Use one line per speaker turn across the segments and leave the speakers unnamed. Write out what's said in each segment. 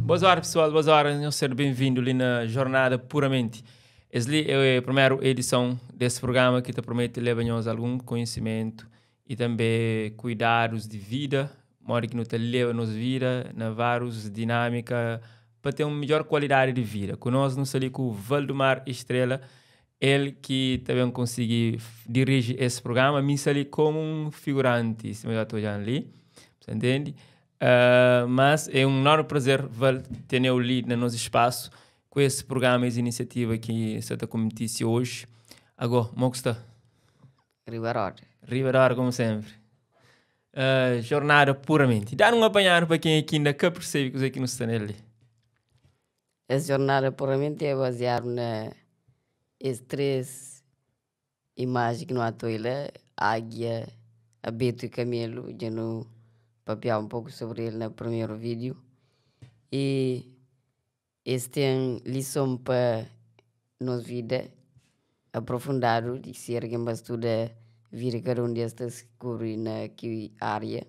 Boas horas, pessoal, boas horas, nhos ser bem-vindo li na Jornada Puramente. Es li é primeru edição desse programa que ta promete leva nhos algum conhecimento e também cuidados de vida, modo que nu ta leva nos vida na vários dinâmica pa ter uma melhor qualidade de vida. Com nós nu sta li ku Valdemar Estrela, ele que também consegui dirige esse programa, mi sta li como um figurante, se já estou ali, você entende? Mas é um enorme prazer Val ter eu ali no nosso espaço com esse programa e essa iniciativa que você está cometendo hoje. Agora, como está?
Riba
Riba como sempre. Jornada puramente. Dá um apanhado para quem aqui ainda que percebe que aqui não está nele.
Essa jornada puramente é baseada na esses três imagens que não há toila, águia, abeto e camelo, já não papiar um pouco sobre ele no primeiro vídeo. E esse tem lição para nossa vida aprofundado, de se alguém vai estudar vida cada um destes descobre na que área.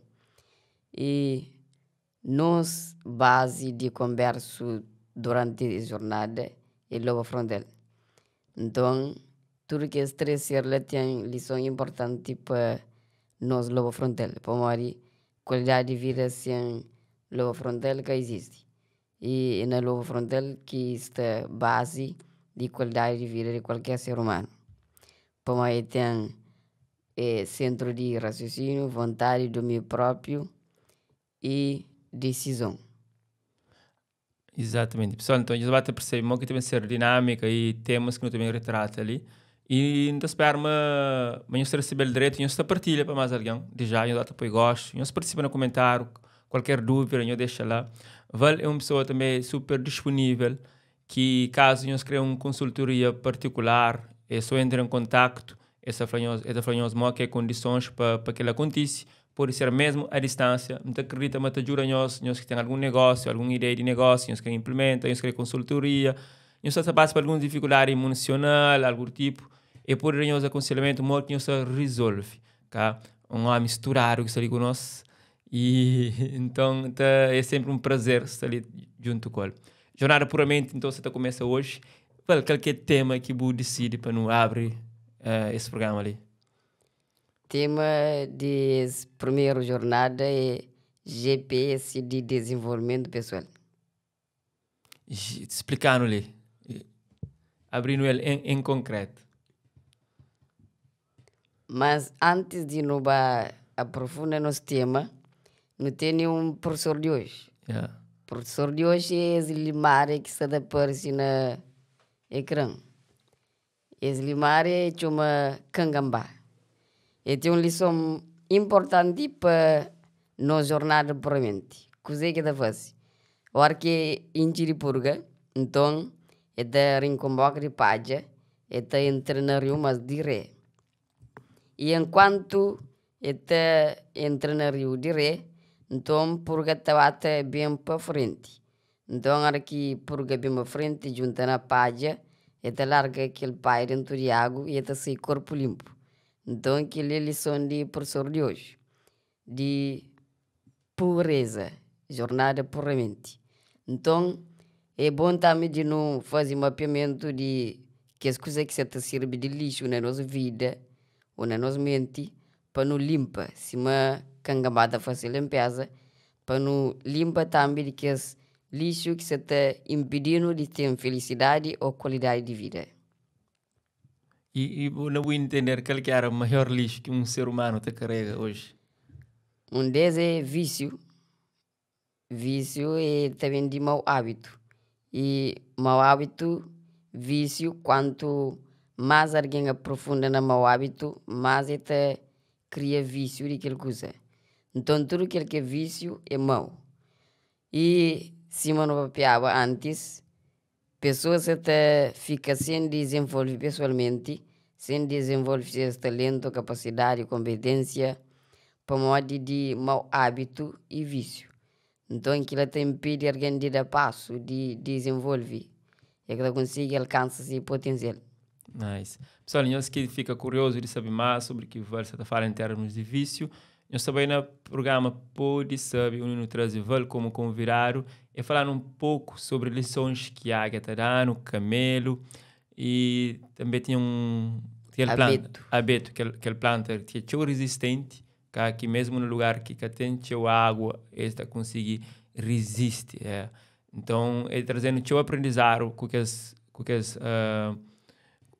E nos base de conversa durante a jornada é lobo frontal. Então, tudo que esses três seres lá tem lição importante para nós lobo frontal. Para morrer, qualidade de vida sem lobo frontal que existe. E na lobo frontal que está base de qualidade de vida de qualquer ser humano. Para morrer tem centro de raciocínio, vontade, domínio próprio e decisão.
Exatamente. Pessoal, então, já vai perceber que também ser dinâmica e temas que não também retrata ali. E então espero mas nós receber o direito, nós partilha para mais alguém. De já, nós apoio gosto, nós participa no comentário, qualquer dúvida, nós deixa lá. Val é uma pessoa também super disponível, que caso nós criem uma consultoria particular, é só entrar em contato, essa fala que condições para que ela aconteça. Pode ser mesmo à distância, não acredita, mas ajuda nós, nós que tem algum negócio, alguma ideia de negócio, nós que implementa, nós que consultoria, nós só passa por alguma dificuldade emocional, algum tipo, e pode nós aconselhamento, muito que nós resolve, tá? Um homem misturado que está ali conosco, e então tá, é sempre um prazer estar ali junto com ele. Jornada Puramente, então você tá começa hoje, qual que é o tema que você decide para não abrir esse programa ali?
Tema de primeira jornada é GPS de desenvolvimento pessoal.
Explicando-lhe, abrindo ele em concreto.
Mas antes de não aprofundar nosso tema, não tem nenhum professor de hoje.
Yeah.
O professor de hoje é esse Limare que está aparecendo no ecrã. Esse Limare chama Cangambá. E tem uma lição importante para nossa jornada puramente. Coisa que está fazendo. A hora que enche de purga, então, é da rincomboca de palha, é da entra na rio, mas de ré. E enquanto está entra na rio de ré, então purga está bem para frente. Então, a hora que purga bem para frente, junta na palha, é da larga aquele pai dentro de água e é da sair corpo limpo. Então, aquilo é a lição de professor de hoje, de pureza, jornada puramente. Então, é bom também de não fazer mapeamento de que as coisas que se te servem de lixo na nossa vida ou na nossa mente, para não limpar. Se uma cangambada fazer limpeza, para não limpar também de que as lixo que se te impedindo de ter felicidade ou qualidade de vida.
E não vou entender qual que era o maior lixo que um ser humano te carrega hoje.
Um deles é vício. Vício é também de mau hábito. E mau hábito, vício, quanto mais alguém aprofunda no mau hábito, mais ele te cria vício de aquela coisa. Então, tudo aquilo que é vício é mau. E, se eu não papiava antes, pessoas até ficam sem desenvolver pessoalmente, sem desenvolver seu talento, capacidade, competência, por modo de mau hábito e vício. Então, aquilo até impede alguém de dar passo, de desenvolver. É que ela consegue alcançar esse potencial.
Nice. Pessoal, nós que fica curioso de saber mais sobre o que você está falando em termos de vício, Nhos ta bai na prugrama Pode Sabe undi nu traze Val komu konvidadu. E fala-nu un poku sobri lisons ki ágia ta da-nu, kamelu i tanbe tinha un kel planta
Abetu.
abetu, kel, kel planta ki é txeu rizistenti, ka ki mesmu na lugar ki ka ten txeu água es ta konsigi rizisti. É. Nton, el traze-nu txeu aprendizadu ku kes ku kes uh,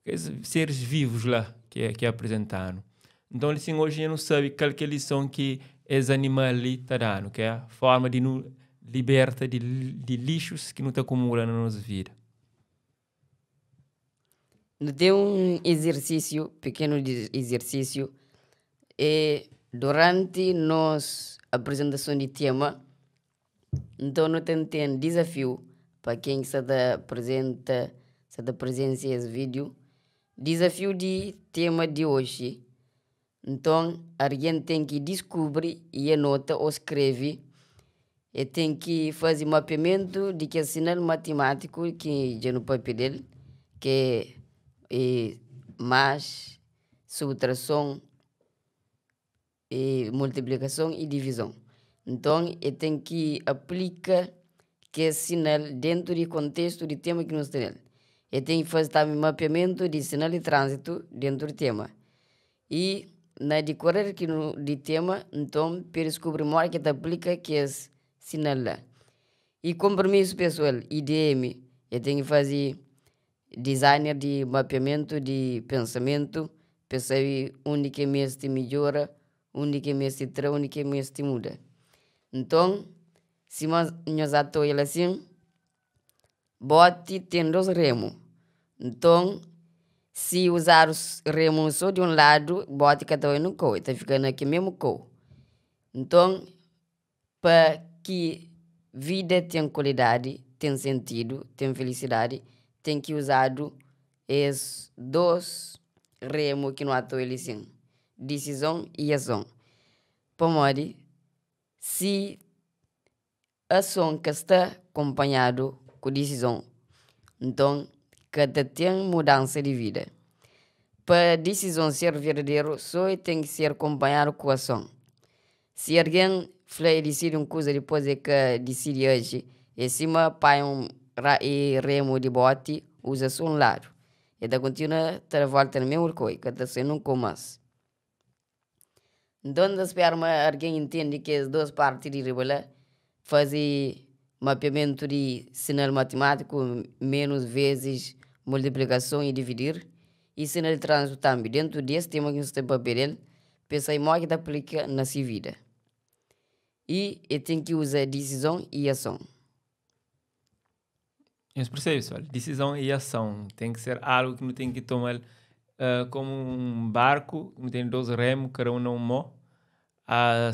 kes seres vivos la ki ki apresenta-nu. Nton, li sin, oji nu sabe kal ki é lison ki es animal li ta da-nu, ki é forma di nu liberta di, di lixus ki nu ta akumula na nos vida.
Nu ten un izersísiu, pikenu di izersísiu, é duranti nos aprizentason di tema, nton nu ten ten dizafiu pa ken ki sa ta aprizenta, sa ta prizensia es vídiu. Dizafiu di tema di oji, nton argen ten ki diskubri i anota ô skrebe, e ten ki faze mapeamentu di kes sinal matimátiku ki dja nu papia del, ki é e más, subtrason, e multiplikason i divizon. Nton, e ten ki aplika kes sinal dentu di kontestu di tema ki nu sta nel. E ten ki faze tanbe mapeamentu di sinal di tránzitu dentu di tema. I na dikorer ki nu di tema, nton, pa e diskubri modi ki e ta aplika kes sinal la. I konpromisu pesoal, IDM, e ten ki faze designer di mapeamentu di pensamentu pa e sabe undi ki e meste midjora, undi ki e meste tra, undi ki e meste muda. Nton, sima nhos ata odja la sin, boti ten dos remu. Nton, si uzadu remu so di un ladu, boti ka ta bai nun kau, el ta fika na kel mesmu kau. Nton, pa ki vida ten kualidadi, ten sentidu, ten felisidadi, ten ki uzadu es dos remu ki nu ata odja li sin, disizon i ason. Pamodi si ason ka sta kunpanhadu ku disizon, nton ka ta ten mudansa di vida. Pa disizon ser verdaderu, so el ten ki ser kunpanhadu ku ason. Si algen fla el disidi un kuza dipôs el ka disidi aji, é sima panha un remu di boti uza so un ladu, el ta kontinua ta da volta na mesmu kau, el ka ta sai nunka más. Nton, N ta spera ma algen intende kes dos parti di riba la, faze mapeamentu di sinal matimátiku, menus, vezis, multiplikason i dividir, i sinal di tránzitu tanbe, dentu di es tema ki nu sta papia del, pa el sabe modi ki ta aplika na si vida. I el ten ki uza disizon i ason.
Nhos persebe, pessoal? Disizon i ason ten ki ser algu ki nu ten ki toma-l komu un barku, nu ten dos remu, kada un na un mô.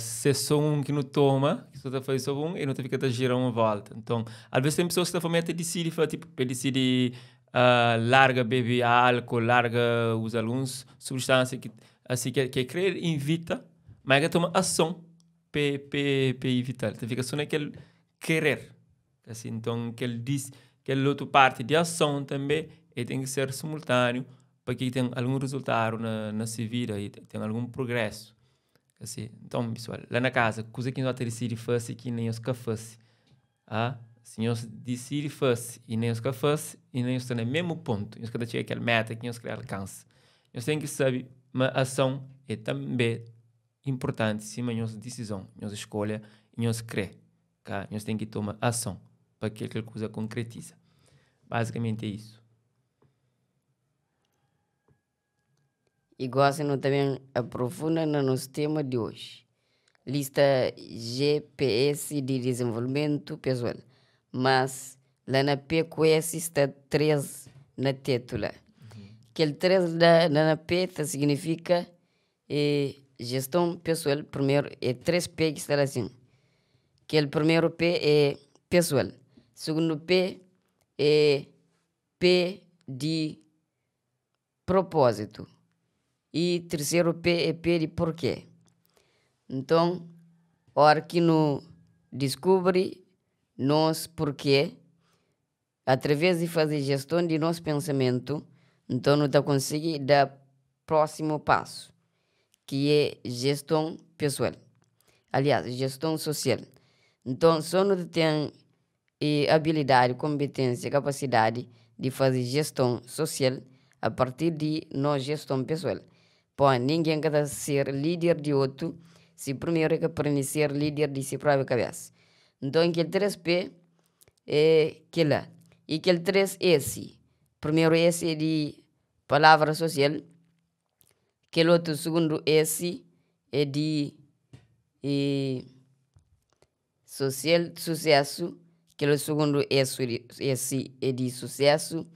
Se é sô un ki nu toma, ki sô ta faze sô un, e nu ta fika ta jira un volta. Nton, alvês ten pesoas ki ta fla ma el ta disidi fla, tipo, el disidi larga bebe álkol, larga uza alguns substánsia ki asi ki el krê ivita, má el ka toma ason pa pa ivita-l. Ta fika sô na kel kerer. Asi, nton, kel dis kel otu parti di ason tanbe el ten ki ser simultániu pa ki ten algun rezultadu na na se vida y ten algun prugrésu. Asi, nton pesoal, la na kaza, kuza ki nhos ta disidi fase ki nen nhos ka fase. Ah, si nhos disidi fase y nen nhos ka fase, inda nhos sta na mesmu pontu, nhos ka ta txiga kel meta ki nhos kre alkansa. Nhos ten ki sabe ma ason é tanbe inpurtanti sima nhos disizon, nhos skolha y nhos kre. Ka nhos ten ki toma ason pa ki kel kuza konkretiza. Bazikamenti é isu.
I gósi nu ta ben aprofunda na nos tema di oji, lista GPS di dizenvolvimentu pesoal. Mas la na P ku S sta 3 na tetu la. Kel 3 la na P ta signifika e jeston pesoal, primeru é 3 P ki sta la sin. Kel primeru P é pesoal, sugundu P é P di propózitu i terseru P é P di porquê. Nton, óra ki nu diskubri nos porquê, através di faze jeston di nos pensamentu, nton nu ta konsigi da prósimu pasu, ki é jeston pesoal. Aliás, jeston sosial. Nton, so nu ta ten abilidadi, konpetensia, kapasidadi di fazi jeston sosial a partir di nos jeston pesual. Pamodi ningen ka ta ser lider di otu si primeru el ka prende ser lider di si propi kabesa. Nton, kel 3 P é kila. Y kel 3 S, primeru S é di palavra sosial, kel otu sugundu S é di sosial susesu, kel otu sugundu S é di susesu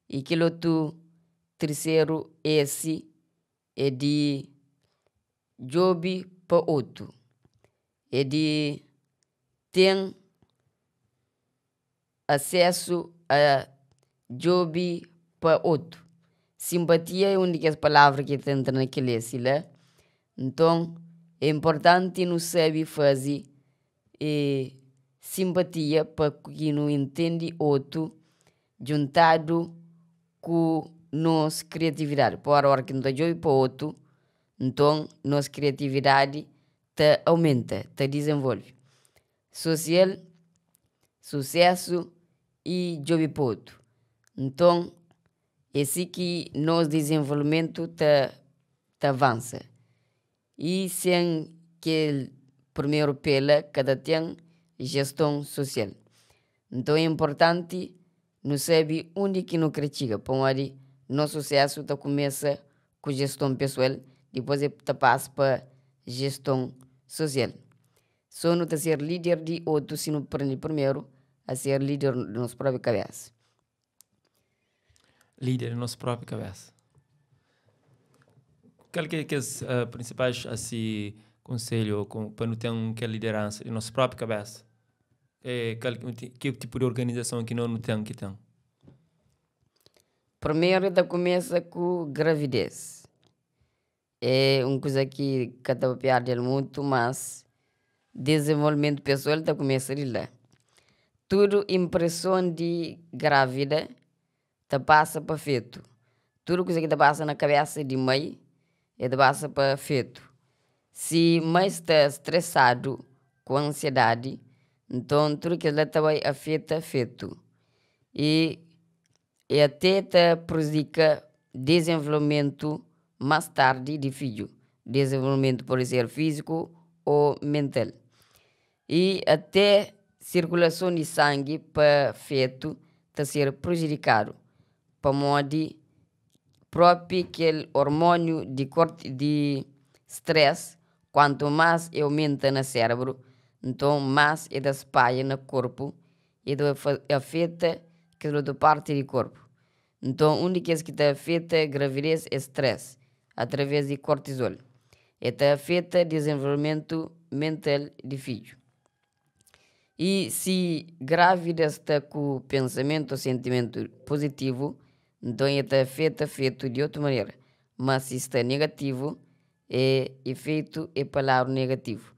y kel otu terseru S é di djobe pa otu, é di ten asesu a djobe pa otu. Sinpatia é un di kes palavra ki ta entra na kel S la. Nton, é inportanti nu sabe faze sinpatia pa ki nu intendi otu djuntadu ku nos kriatividadi. Pur óra ki nu ta djobe pa otu, nton nos kriatividadi ta aumenta, ta dizenvolve. Sosial, susesu y djobe pa otu. Nton, é si ki nos dizenvolvimentu ta avansa. Y sen kel primeru P la ka ta ten jeston sosial. Nton, é inportanti nu sabe undi ki nu kre txiga pamodi nos susesu ta kumesa ku jeston pesual, dipôs el ta pasa pa jeston sosial. So nu ta ser lider di otu si nu prende primeru a ser lider di nos propi kabesa.
Lider di nos propi kabesa. Kal ki é kes prinsipais asi konselhu pa nu ten kel lideransa di nos propi kabesa? Kal ki tipu di organizason ki no nu ten ki ten?
Primeru ta kumesa ku gravidez. É un kuza ki ka ta papiadu del mutu, mas dizenvolvimentu pesual ta kumesa di la. Tudu inpreson di grávida ta pasa pa fetu. Tudu kuza ki ta pasa na kabesa di mai, el ta pasa pa fetu. Si mai sta stresadu ku ansiedadi, nton tudu kel-la ta bai afeta fetu y ate ta prejudika dizenvolvimentu más tardi di fidju. Dizenvolvimentu pode ser fíziku ô mental. Y ate sirkulason di sangi pa fetu ta ser prejudikadu pamodi propi kel ormóniu di di stress, kuantu más el aumenta na sérebru, nton más el ta spadja na korpu y ta afeta kel otu parti di korpu. Nton, un di kes ki ta afeta gravidez é stress, através di kortizol. El ta afeta dizenvolvimentu mental di fidju. Y si grávida sta ku pensamentu ô sentimentu puzitivu, nton el ta afeta fetu di otu manera. Ma si sta negativu, é efeitu é pa ladu negativu.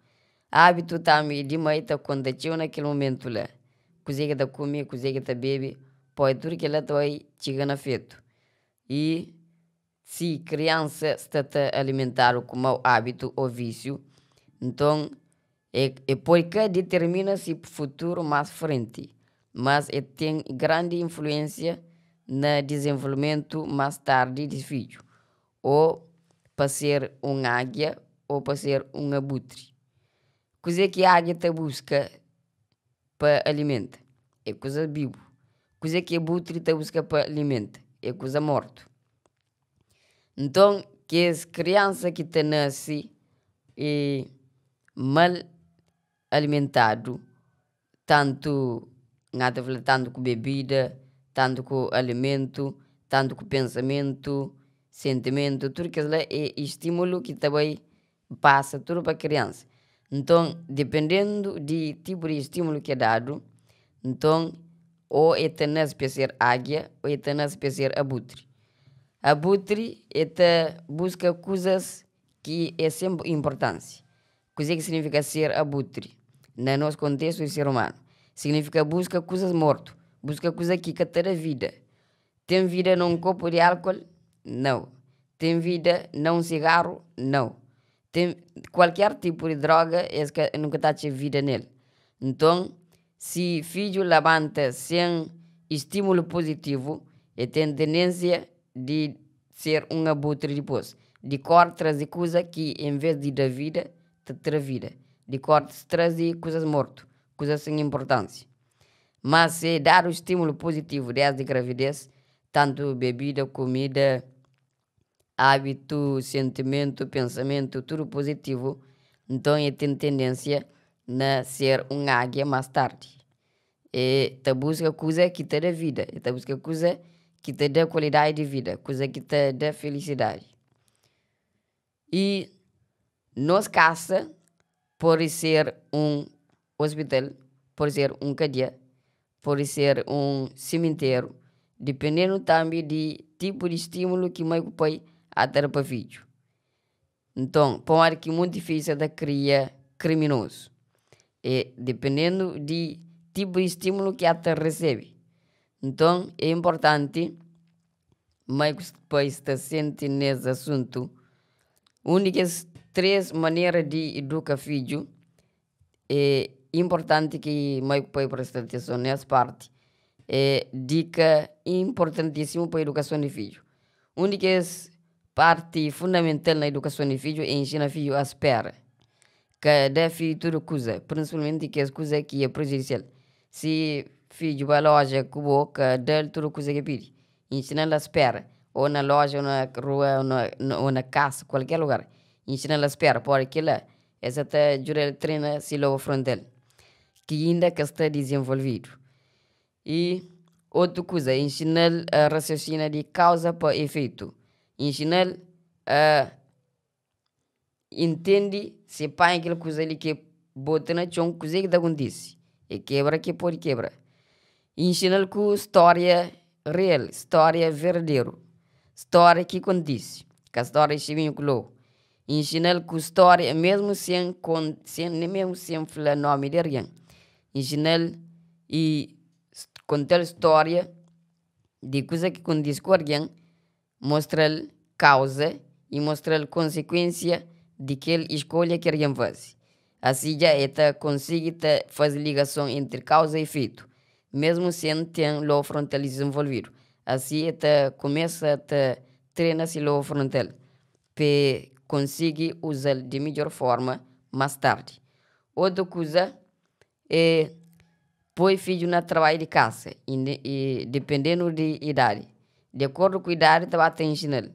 Ábitu tanbê di mai ta konta txeu na kel mumentu la. Kuzê ki el ta kume, kuzê ki el ta bebe, pode tudu kel-la ta bai txiga na fetu. Y si kriansa sta ta alimentadu ku mau ábitu ô vísiu, nton el pode ka ditermina si futuru más frenti, mas el ten grandi influénsia na dizenvolvimentu más tardi di fidju, ô pa ser un ágia ô pa ser un abutri. Kuzê ki ágia ta buska pa alimenta? É kuza bibu. Kuzê ki abutri ta buska pa alimenta? É kuza mortu. Nton, kes kriansa ki ta nase mal alimentadu, tantu N ta fla tantu ku bebida, tantu ku alimentu, tantu ku pensamentu, sentimentu, tudu kes la é estímulu ki ta bai pasa tudu pa kriansa. Nton, dipendendu di tipu di estímulu ki dadu, nton ô el ta nase pa el ser ágia ô el ta nase pa el ser abutri. Abutri el ta buska kuzas ki é sen inportansia. Kuzê ki signifika ser abutri na nos kontestu di ser umanu? Signifika buska kuzas mortu, buska kuza ki ka ta da vida. Ten vida na un kopu di álkol? Nau. Ten vida na un sigaru? Nau. Ten kualker tipu di droga es ka nu ka ta atxa vida nel. Nton si fidju labanta sen estímulu puzitivu el ten tendénsia di ser un abutri dipôs, di kóre tras di kuza ki en vês di da vida ta tra vida, di kóre tras di kuzas mortu, kuzas sen inpurtánsia. Má si dadu estímulu puzitivu desdi gravidês, tantu bebida, kumida, ábitu, sentimentu, pensamentu, tudu puzitivu, nton el ten tendénsia na ser un ágia más tardi. El ta buska kuza ki ta da vida, el ta buska kuza ki ta da kualidadi di vida, kuza ki ta da felisidadi. Y nos kasa pode ser un ospital, pode ser un kadia, pode ser un siminteru, dipendendu tambi di tipu di stimulu ki mai ku pai a ta da pa fidju. Nton, pamodi ki monti fidju sa ta kria kriminozu? É dipendendu di tipu di stimulu ki a ta resebe. Nton, é inportanti mai ku pai sta sienti nes asuntu. Un di kes 3 manera di iduka fidju é inportanti ki mai ku pai presta atenson nes parti. É dika inportantísimu pa idukason di fidju. Un di kes parti fundamental na idukason di fidju é inxina fidju a spera. Ka da fidju tudu kuza, prinsipalmenti kes kuza ki é prejudisial. Si fidju ba loja ku bo, ka da-l tudu kuza ki el pidi. Inxina-l a spera, ô na loja, ô na rua, ô na kasa, kualker lugar. Inxina-l a spera, pamodi kila el sa ta djuda-l trena si lobu frontal, ki inda ka sta dizenvolvidu. Y otu kuza, inxina-l a rasiosina di kauza pa efeitu. Inxina-l a intendi si el panha kel kuza li ki el bota na txon, kuzê ki ta kontise. El kebra ki el pode kebra. Inxina-l ku stória real, stória verdaderu, stória ki kontise, ka stória di Xibinhu ku Lobu. Inxina-l ku stória mesmu sen kon sen mesmu sen fla nomi di algen. Inxina-l y konta-l stória di kuza ki kontise ku algen, mostra-l kauza y mostra-l konsekuénsia di kel iskolha ki algen faze. Asi dja el ta konsigi ta faze ligason entri kauza y efeitu, mesmu sen ten lobu frontal dizenvolvidu. Asi el ta kumesa ta trena si lobu frontal pa el konsigi uza-l di midjor forma más tardi. Otu kuza é poi fidju na trabadju di kasa, y dipendendu di idadi. Di akordu ku idadi ta ba ta inxina-l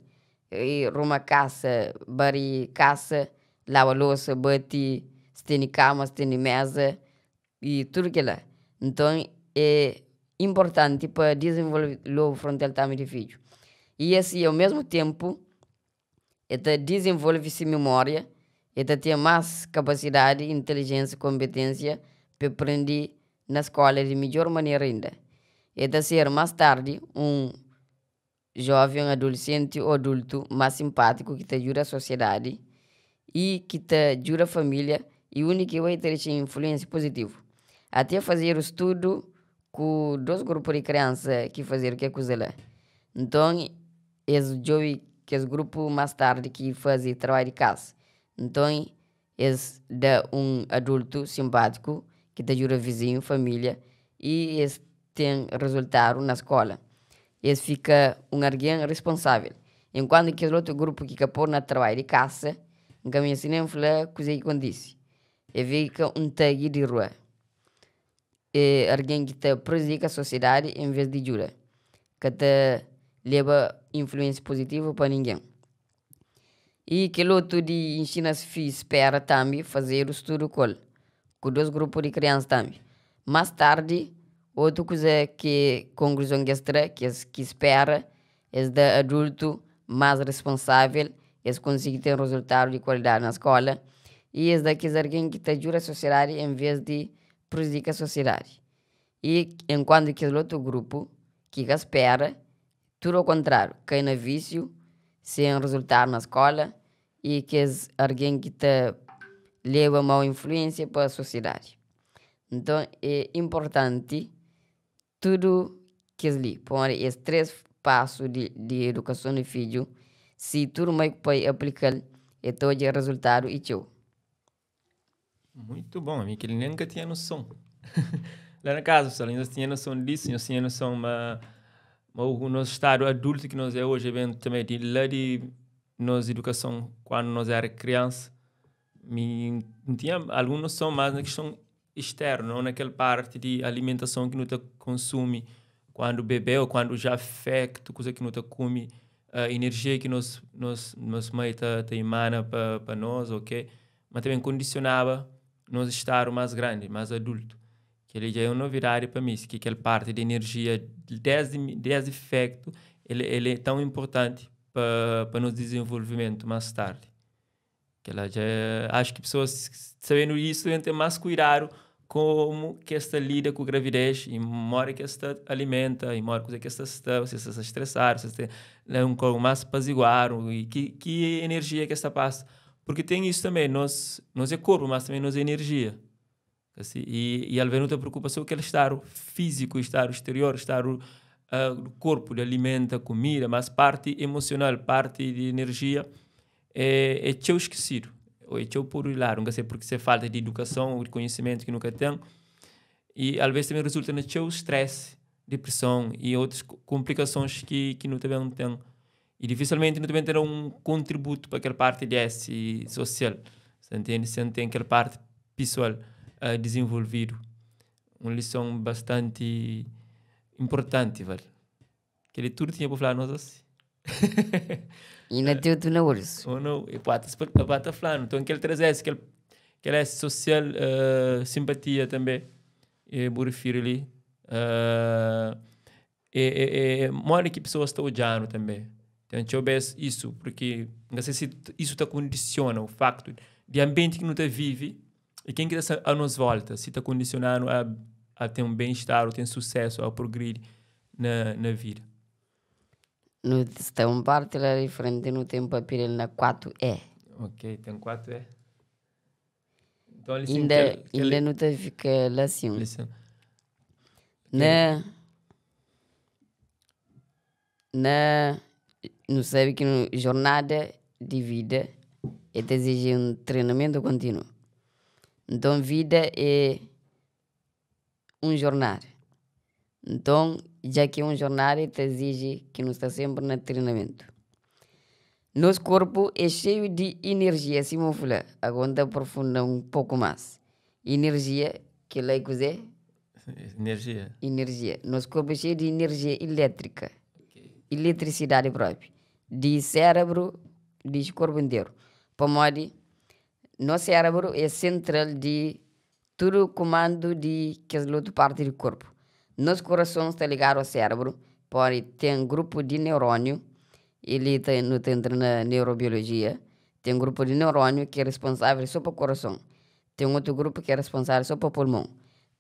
ruma kasa, bari kasa, laba losa, bati, stendi kama, stendi meza y tudu kila. Nton é inportanti pa dizenvolve lobu frontal tambi di fidju. Y asi au mesmu tenpu el ta dizenvolve si mimória, el ta ten más kapasidadi, intelijensia, konpetensia pa el prende na skola di midjor manera inda. El ta ser más tardi un joven, adolesenti ô adultu más sinpátiku ki ta djuda sosiedadi y ki ta djuda familia y undi ki bai ta dexa influensia puzitivu. Ate fazedu studu ku dos grupu di kriansa ki fazedu kel kuza la. Nton es djobe kes grupu más tardi ki faze trabadju di kasa. Nton es da un adultu sinpátiku ki ta djuda vizinhu, familia y es ten rezultadu na skola. Es fika un algen responsável. Enkuantu kes otu grupu ki ka pô na trabadju di kasa, N ka meste nen fla kuzê ki kontise. E fika un tagi di rua. É algen ki ta prejudika sosiedadi en vês di djuda. Ka ta leba influénsia puzitivu pa ningen. Y kel otu di inxina fidju spera tambi fazedu studu ku el, ku dos grupu di kriansa tambi. Más tardi, otu kuza ki konkluzon ki es tra, kes ki spera, es da adultu más responsável, es konsigi ten rezultadu di kualidadi na skola y es da kes algen ki ta djuda sosiedadi en vês di prejudika sosiedadi. Y enkuantu kel otu grupu ki ka spera, tudu au kontráriu, kai na vísiu, sen rezultadu na skola y kes algen ki ta leba mau influénsia pa sosiedadi. Nton é inportanti tudu kes li, pamodi es 3 pasu di edukason di fidju, si tudu mai ku pai aplika-l, el ta odja rezultadu i txeu.
Muito bom, ami kel nem ka tinha noção. Lá na casa, pessoal, nós tinha noção disso, nós tinha noção, mas, mas o nosso estado adulto que nós é hoje é bem também de lá de nossa educação quando nós era criança, me não tinha alguma noção mais na questão externa, não naquela parte de alimentação que não te consome quando bebê ou quando já afeta, coisa que não te come, a energia que nós nós nós mãe tá, tá emana para nós, ok? Mas também condicionava nós estar mais grande, mais adulto. Que ele já é uma novidade para mim, que aquela parte de energia desde desde efeito, ele ele é tão importante para para nosso desenvolvimento mais tarde. Que ela já é, acho que pessoas sabendo isso devem ter mais cuidado como que esta lida com gravidez e mora que esta alimenta e mora que esta está, se está estressar, se está um pouco mais apaziguar e que que energia que esta passa. Porque tem isso também, nós nós é corpo, mas também nós é energia. Assim, e, e às vezes não te preocupa só aquele estado físico, estado exterior, estado do corpo, de alimenta, comida, mas parte emocional, parte de energia é, é teu esquecido. Ou é teu por lá, não sei porque se falta de educação ou de conhecimento que nunca tem. E às vezes também resulta no teu stress, depressão e outras complicações que, que não também tem. E dificilmente não também terá um contributo para aquela parte desse social. Você entende? Se não tem aquela parte pessoal desenvolvido. Uma lição bastante importante, velho. Que ele tudo tinha para falar nós assim.
E na teu tu na urso.
Ou não, e pode estar falando. Então, aquele trazer aquele, aquele social simpatia também, e vou referir ali. E, e, e, mora que pessoas estão olhando também. Então, deixa eu ver isso, porque não sei se isso te condiciona o facto de ambiente que não te vive e quem que está a nos volta, se está condicionando a, a ter um bem-estar ou ter sucesso, a progredir na, na vida.
No está um parte lá diferente no tempo papel na 4E.
Ok, tem 4E. Então, ali sim,
Ainda,
que,
ainda não te fica lá assim.
Listen.
Na, na, não sabe que no jornada de vida é te exige um treinamento contínuo. Então, vida é um jornada. Então, já que é um jornada, te exige que não está sempre no treinamento. Nosso corpo é cheio de energia, assim vamos falar. Agora aprofunda um pouco mais. Energia, que lá é coisa,
Energia.
energia. Nosso corpo é cheio de energia elétrica. Eletricidade própria. De cérebro, de corpo inteiro. Para nosso cérebro é central de tudo o comando de que as outra parte do corpo. Nosso coração está ligado ao cérebro, pode ter um grupo de neurônio, ele tem, não entra na neurobiologia, tem um grupo de neurônio que é responsável só para o coração. Tem outro grupo que é responsável só para o pulmão.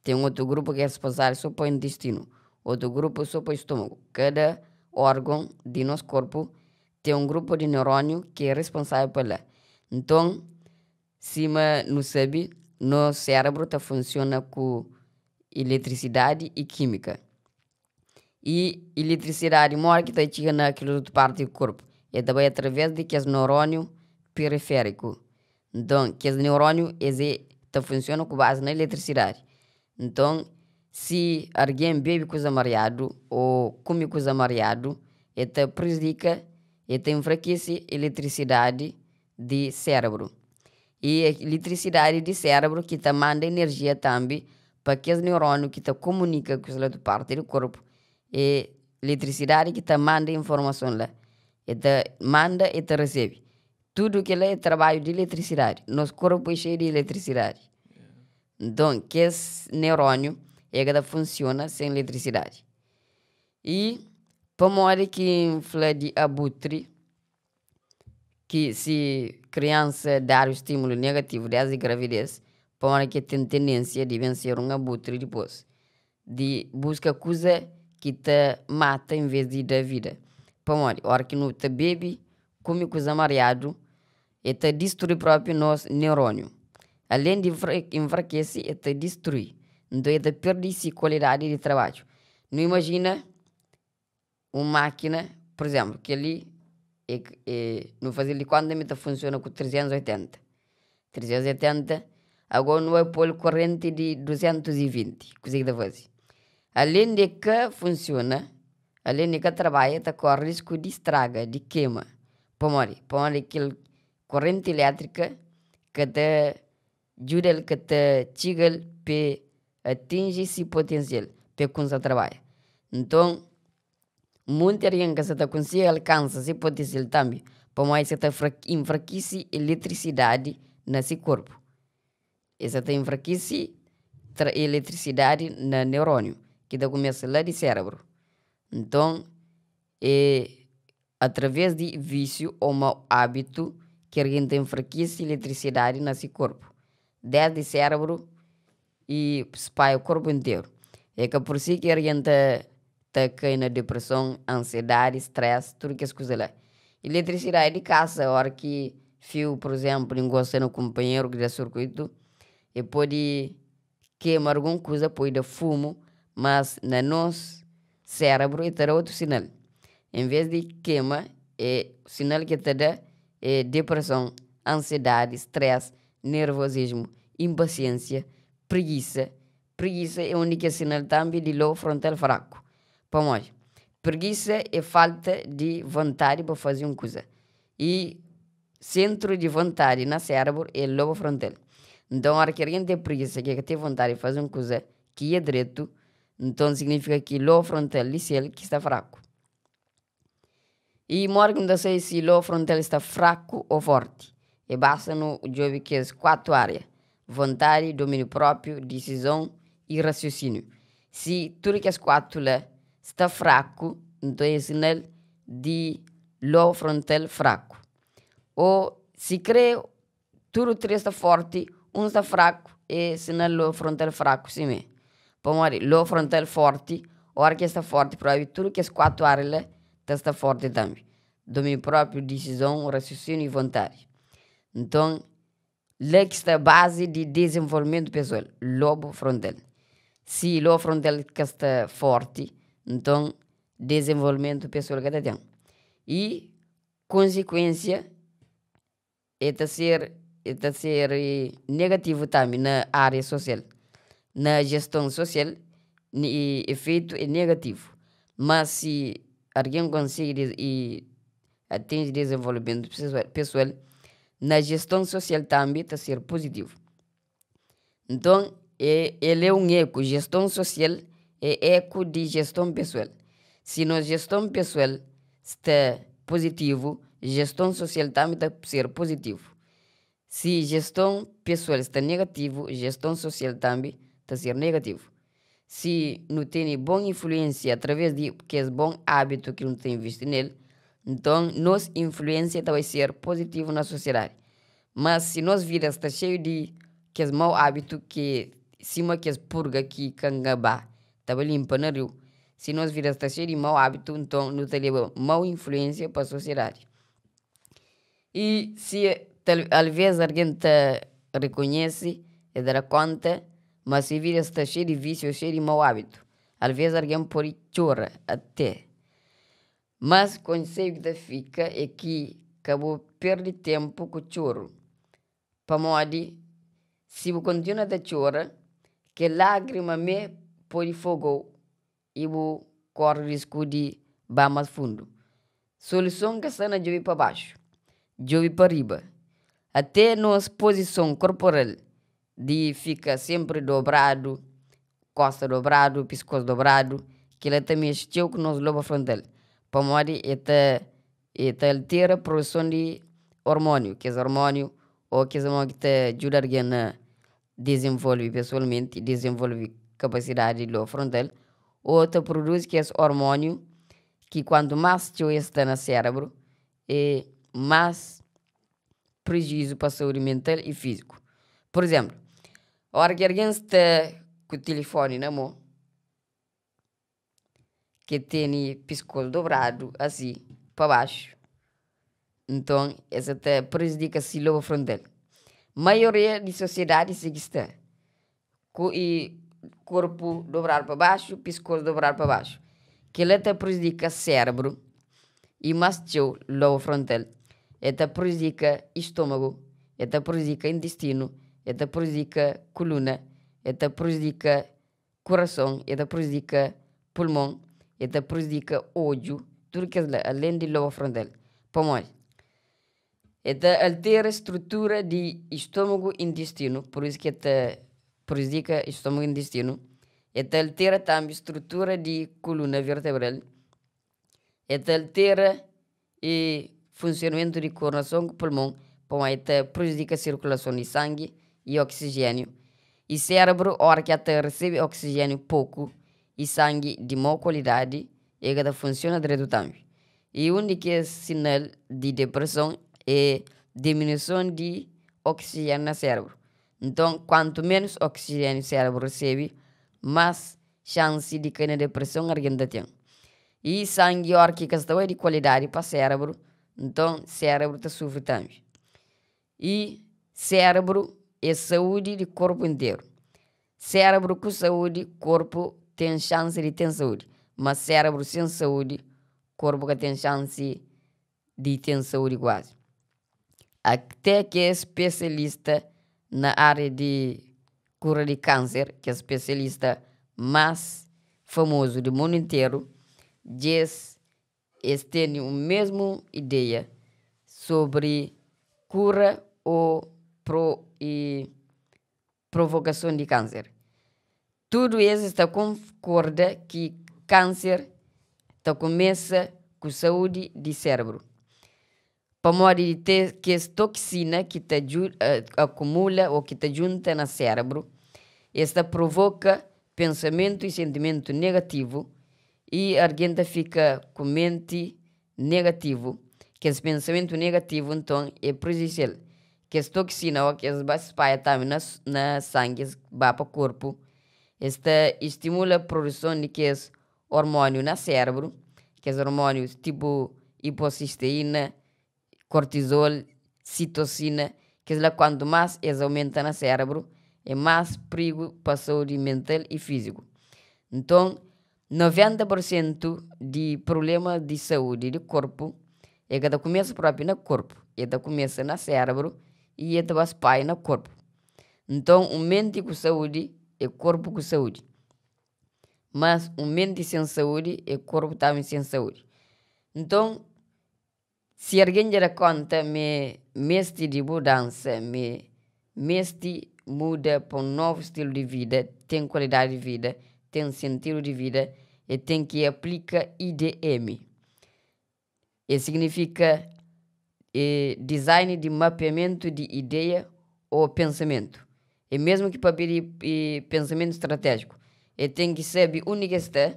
Tem outro grupo que é responsável só para o intestino. Outro grupo só para o estômago. Cada órgão de nosso corpo tem um grupo de neurônio que é responsável por lá. Então, se não sabe, nosso cérebro tá funciona com eletricidade e química. E eletricidade mora que está chegando naquela outra parte do corpo. É também através de que os neurônio periférico. Então, que os neurônio esse tá funciona com base na eletricidade. Então, se alguém bebe coisa mareado ou come coisa mareado, ele prejudica, ele enfraquece a eletricidade do cérebro. E a eletricidade do cérebro que tá manda energia também para que os neurônios que tá comunica com as outra parte do corpo. É eletricidade que tá manda informação lá. E tá manda e tá recebe. Tudo que lá é trabalho de eletricidade. Nosso corpo é cheio de eletricidade. Então, que esse neurônio é que funciona sem eletricidade. E, para morrer que fala de abutre, que se criança dar o estímulo negativo desde a gravidez, para que tem tendência de vencer um abutre depois. De busca coisa que te mata em vez de dar vida. Para morrer, hora que não te bebe, come coisa mareado, e te destrui próprio nosso neurônio. Além de enfraquecer, e te destrui. Então, ele perde sua qualidade de trabalho. Não imagina uma máquina, por exemplo, que ali É nu faze-l di konta ma el ta funsiona ku 380. 380, ago nu bai pô-l korrenti di 220, kuzê ki ta faze? Alen di ka funsiona, alen di ka trabadja, ta korre risku di straga, di kema. Pamodi? Pamodi kel korrenti ilétrika ka ta djuda-l, ka ta txiga-l pa e atinji si potensial, pa e kumsa trabadja. Nton, Munti algen ka sa ta konsigi alkansa se potensial tambi pamodi sa ta infrakisi eletrisidadi na se korpu. E sa ta infrakisi eletrisidadi na neuróniu ki ta kumesa la di sérebru. Nton, e atraves di vísiu ô mau ábitu ki algen ta infrakisi eletrisidadi na se korpu, desdi sérebru y spadja korpu interu. É ka pur si ki algen ta ta kai na depreson, ansiedadi, stress, tudu kes kuza la. Eletrisidadi di kasa, ora ki fiu pur izemplu ingosta na kunpanheru ki da sirkuitu, e podi kema algun kuza, podi da fumu, mas na nos sérebru e ta da otu sinal. En ves di kema, e sinal ki e ta da é depreson, ansiedadi, stress, nervozismu, inpasiensia, prigisa. Prigisa é un di kes sinal tambi di lobu frontal fraku. Pamodi? Prigisa é falta di vontadi pa fazi un kuza. Y sentru di vontadi na sérebru é lobu frontal. Nton, ora ki algen ten prigisa, ki ka ten vontadi di fazi un kuza ki é dretu, nton signifika ki lobu frontal di sel ki sta fraku. Y modi ki nu ta sabe si lobu frontal sta fraku o forti? É basta nu djobe kes 4 ária, vontadi, domíniu própriu, disizon y rasiosíniu. Si tudu kes 4 la sta fraku, nton é sinal di lobu frontal fraku. O si kre tudu 3 sta forti, un sta fraku, é sinal lobu frontal fraku simé. Pamodi lobu frontal forti, ora ki el sta forti propi tudu kes 4 ária la ta sta forti tambi. Domíniu própriu, disizon, rasiosíniu y vontadi. Nton, la ki sta bazi di dizenvolvimentu pesoal, lobu frontal. Si lobu frontal ka sta forti, nton dizenvolvimentu pesoal ka ta ten. Y konsikuensia e ta ser e ta ser negativu tambi na ária sosial. Na jeston sosial, efeitu é negativu. Ma si algen konsigi y atinji dizenvolvimentu pesoal, na jeston sosial tambi ta ser puzitivu. Nton, el é un eku, jeston sosial é eku di jeston pesoal. Si nos jeston pesoal sta puzitivu, jeston sosial tambi ta ser puzitivu. Si jeston pesoal sta negativu, jeston sosial tambi ta ser negativu. Si nu tene bon influensia atraves di kes bon ábitu ki nu ta invisti nel, nton nos influensia ta bai ser puzitivu na sosiedadi. Mas si nos vida sta xeiu di kes mau ábitu ki sima kes purga ki kangaba ta bai linpa na riu, si nos vida sta xeiu di mau ábitu, nton nu ta leba mau influensia pa sosiedadi. Y si alves algen ta rikonhese, e ta da konta ma si vida sta xeiu di vísiu, xeiu di mau ábitu, alves algen pode txora ate. Mas konselhu ki ta fika é ki ka bu perde tempu ku txoru, pamodi si bu kontinua ta txora, kel lágrima mê pode fogou y bu korre risku di ba más fundu. Soluson ka sta na djobe pa baxu, djobe pa riba. Ate nos pozison korporal di fika sempri dobradu, kosta dobradu, piskos dobradu, kila ta mexe txeu ku nos lobu frontal, pamodi e ta e ta altera produson di ormóniu, kes ormóniu o kes ormóniu ki ta djuda algen na dizenvolve pesoalmenti, dizenvolve kapasidadi di lobu frontal, o ta produzi kes ormóniu ki kuantu más txeu es sta na sérebru, é más prejuízu pa saúdi mental y fíziku. Pur izemplu, ora ki algen sta ku tilifoni na mô, ki tene piskos dobradu asi pa baxu, nton es sa ta prejudika si lobu frontal. Maioria di sosiedadi si ki sta ku y korpu dobradu pa baxu, piskos dobradu pa baxu. Kila ta prejudika sérebru. I más txeu lobu frontal. El ta prujudika estômagu, el ta prujudika intestinu, el ta prujudika kuluna, el ta prujudika kurason, el ta prujudika pulmon, el ta prujudika odju, tudu kes la, alén di lobu frontal. Pamodi? El ta altera strutura di estômagu i intestinu, pur isu ki el ta prujudika estômagu i intestinu. El ta altera tanbe strutura di kuluna vertebral. El ta altera e funsionamentu di korason ku pulmon, pamodi el ta prujudika sirkulason di sangi i oksijéniu. I sérbru óra ki el ta resebe oksijéniu poku i sangi di mau kualidadi, el ka ta funsiona dretu tanbe. I un di kes sinal di depreson é diminuison di oksijéniu na sérbru. Nton, kuantu ménus oksijéniu sérbru resebe, más xansi di kai na depreson algen ta ten. I sangi óra ki ka sta bai di kualidadi pa sérbru, nton sérbru ta sufri tanbe. I sérbru é saúdi di korpu interu. Sérbru ku saúdi, korpu ten xansi di ten saúdi. Ma sérbru sen saúdi, korpu ka ten xansi di ten saúdi kuazi. Até kes spesialista na ária di kura di kánser, kes spesialista más famozu di mundu interu, dja es tene un mesmu ideia sobri kura ô pro i provokason di kánser. Tudu es ta konkorda ki kánser ta kumesa ku saúdi di sérbru, pamodi di ten kes toksina ki ta akumula ô ki ta djunta na sérbru, es ta provoka pensamentu i sentimentu negativu i algen ta fika ku menti negativu. Kes pensamentu negativu nton é prejudisial. Kes toksina ô kes ba spadja tanbe na sangi, es ba pa korpu, es ta estimula produson di kes ormóniu na sérbru, kes ormóniu tipu iposisteína, kortizol, sitosina, kes la kuantu más es aumenta na sérbru, é más prigu pa saúdi mental i fíziku. Nton, 90 pur sentu di prubléma di saúdi di korpu e ka ta kumesa propi na korpu, e ta kumesa na sérbru i e ta ba spadja na korpu. Nton, un menti ku saúdi é korpu ku saúdi. Mas un menti sen saúdi é korpu tanbe sen saúdi. Nton, si algen dja da konta ma e meste di mudansa, ma e meste muda pa un novu stilu di vida, ten kualidadi di vida, ten sentidu di vida, e ten ki aplika IDM. E signifika Design di Mapeamentu di Ideia ô Pensamentu. É mesmu ki papia di pensamentu stratéjiku. E ten ki sabe undi ki e sta,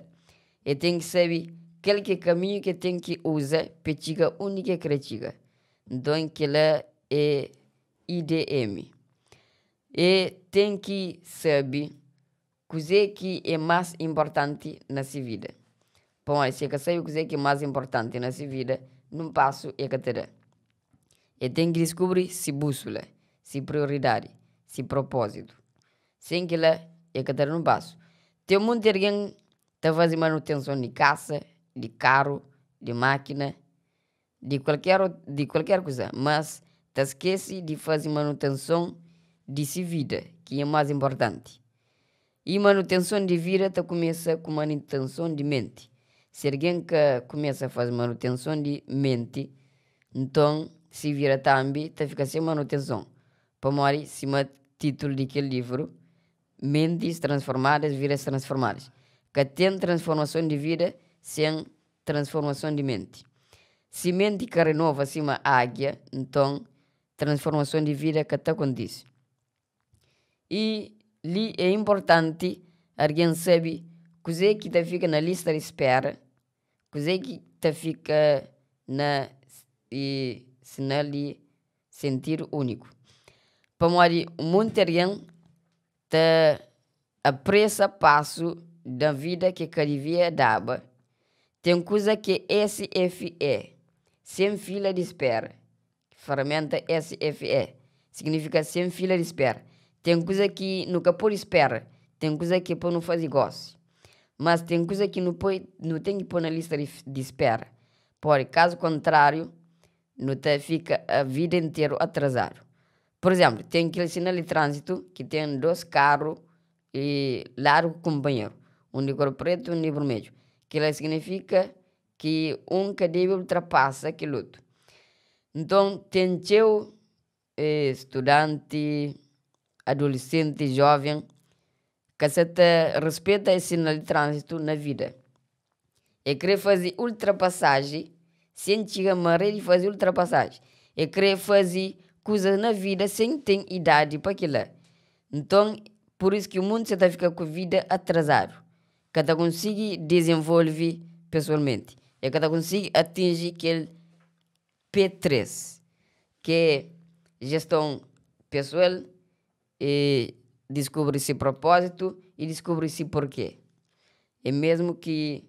e ten ki sabe kal ki é kaminhu ki e ten ki uza pa e txiga undi ki e kre txiga. Nton kel-la é IDM. E ten ki sabe kuzê ki é más inportanti na se vida. Pamodi si e ka sabe kuzê ki é más inportanti na se vida, nun pasu e ka ta da. E ten ki diskubri se búsula, se prioridadi, se propózitu. Sen kila, e ka ta da nun pasu. Ten monti algen ta faze manutenson di kasa, di karu, di mákina, di kualker di kualker kuza, mas ta skese di faze manutenson di se vida, ki é más inportanti. I manutenson di vida ta kumesa ku manutenson di menti. Si algen ka kumesa faze manutenson di menti, nton se vida tambi ta fika sen manutenson, pamodi sima titulu di kel livru, Mentes Transformadas, Vidas Transformadas. Ka ten transformason di vida sen transformason di menti. Si menti ka renova sima ágia, nton transformason di vida ka ta kontise. I li é inportanti algen sabe kuzê ki ta fika na lista di spera, kuzê ki ta fika na sinal di sentidu úniku. Pamodi un monti algen ta apresa pasu na vida ki ka divia daba. Ten kuza ki é SFE, sen fila di spera. Feramenta SFE signifika sen fila di spera. Ten kuza ki nu ka pode spera, ten kuza ki é pa nu faze gosi. Mas ten kuza ki nu poi, nu ten ki poi na lista di spera. Pode, kazu kontráriu, nu ta fika a vida interu atrazadu. Pur izénplu, ten kel sinal di tránzitu ki ten dos karu y ladu ku kunpanheru, un di kor pretu un di burmedju. Kela signifika ki un ka debe ultrapasa kel otu. Nton, ten txeu studanti, adolesenti, jóven ka sa ta rispeta es sinal di tránzitu na vida. E kre faze ultrapasaji sen txiga maré di faze ultrapasaji. E kre faze kuzas na vida sen ten idadi pa kila. Nton, pur isu ki munti sa ta fika ku vida atrazadu, ka ta konsigi dizenvolve pesoalmenti, e ka ta konsigi atinji kel P3, ki é jeston pesoal, e diskubri si propózitu y diskubri si porké. É mesmu ki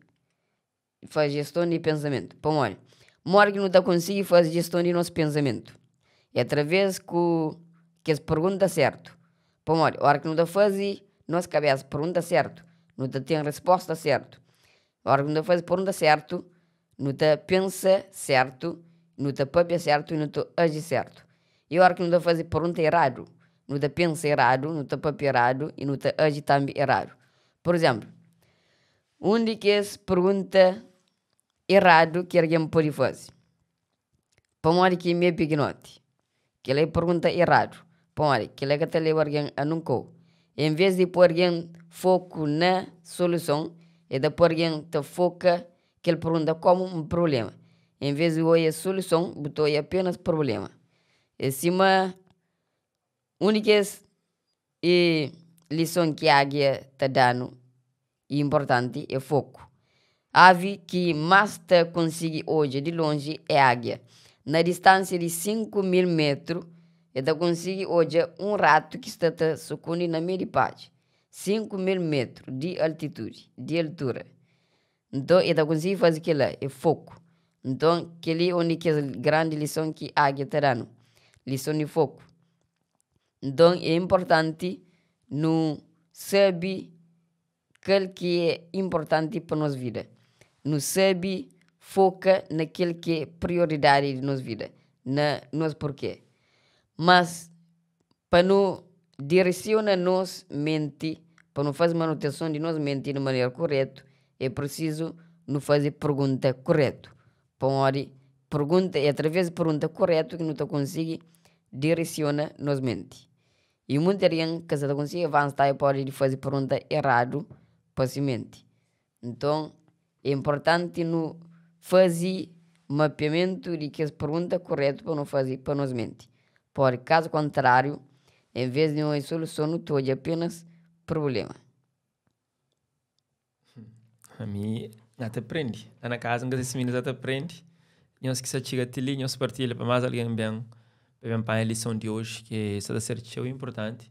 faze jeston di pensamentu. Pamodi? Modi ki nu ta konsigi faze jeston di nos pensamentu? É através ku kes pergunta sértu. Pamodi? Óras ki nu ta faze nos kabésa pergunta sértu, nu ta ten respósta sértu. Óras ki nu ta faze pergunta sértu, nu ta pensa sértu, nu ta pâpia sértu i nu ta aji sértu. I óras ki nu ta faze pergunta eradu, nu ta pensa eradu, nu ta pâpia eradu i nu ta aji tanbê eradu. Pur izénplu, un di kes pergunta eradu ki algen pode faze, Pamodi ki mi é pikinoti? Kel-la é pergunta eradu. Pamodi? Kel-la ka ta leba algen a nunka. En vês di poi algen foku na soluson, el ta poi algen ta foka kel pergunta kómu un prubléma. En vês di oia soluson, bu ta oia apénas prubléma. É sima un di kes lison ki ágia ta da-nu i inportanti é foku. Avi ki más ta konsigi odja di lonji é ágia. Na distánsia di 5000 métru, el ta konsigi odja un ratu ki sta ta sukundi na meiu di padja. 5000 métru di altitudi, di altura. Nton, el ta konsigi faze kel-la, é foku. Nton, kel-li é un di kes grandi lison ki ágia ta da-nu, lison di foku. Nton, é inportanti nu sabe kal ki é inportanti pa nos vida. Nu sabe foka na kel ki é prioridadi di nos vida, na nos porké. Mas pa nu diresiona nos menti, pa nu faze manutenson di nos menti di manera koretu, é prisizu nu faze pergunta koretu. Pamodi pergunta, é através di pergunta koretu ki nu ta konsigi diresiona nos menti. I munti algen ka sa ta konsigi avansa ta pode di faze pergunta eradu pa si menti. Nton, é inportanti nu faze mapeamentu di kes pergunta koretu pa nu faze pa nos menti. Pode kazu kontráriu, en vês di odja soluson nu ta odja apenas prubléma.
Ami N ta prende. La na kaza N ka sai si minina ta prende. Nhos ki sa txiga ti li, nhos partilha pa más algen ben, pa ben panha lison di oji ki sa ta ser txeu inportanti.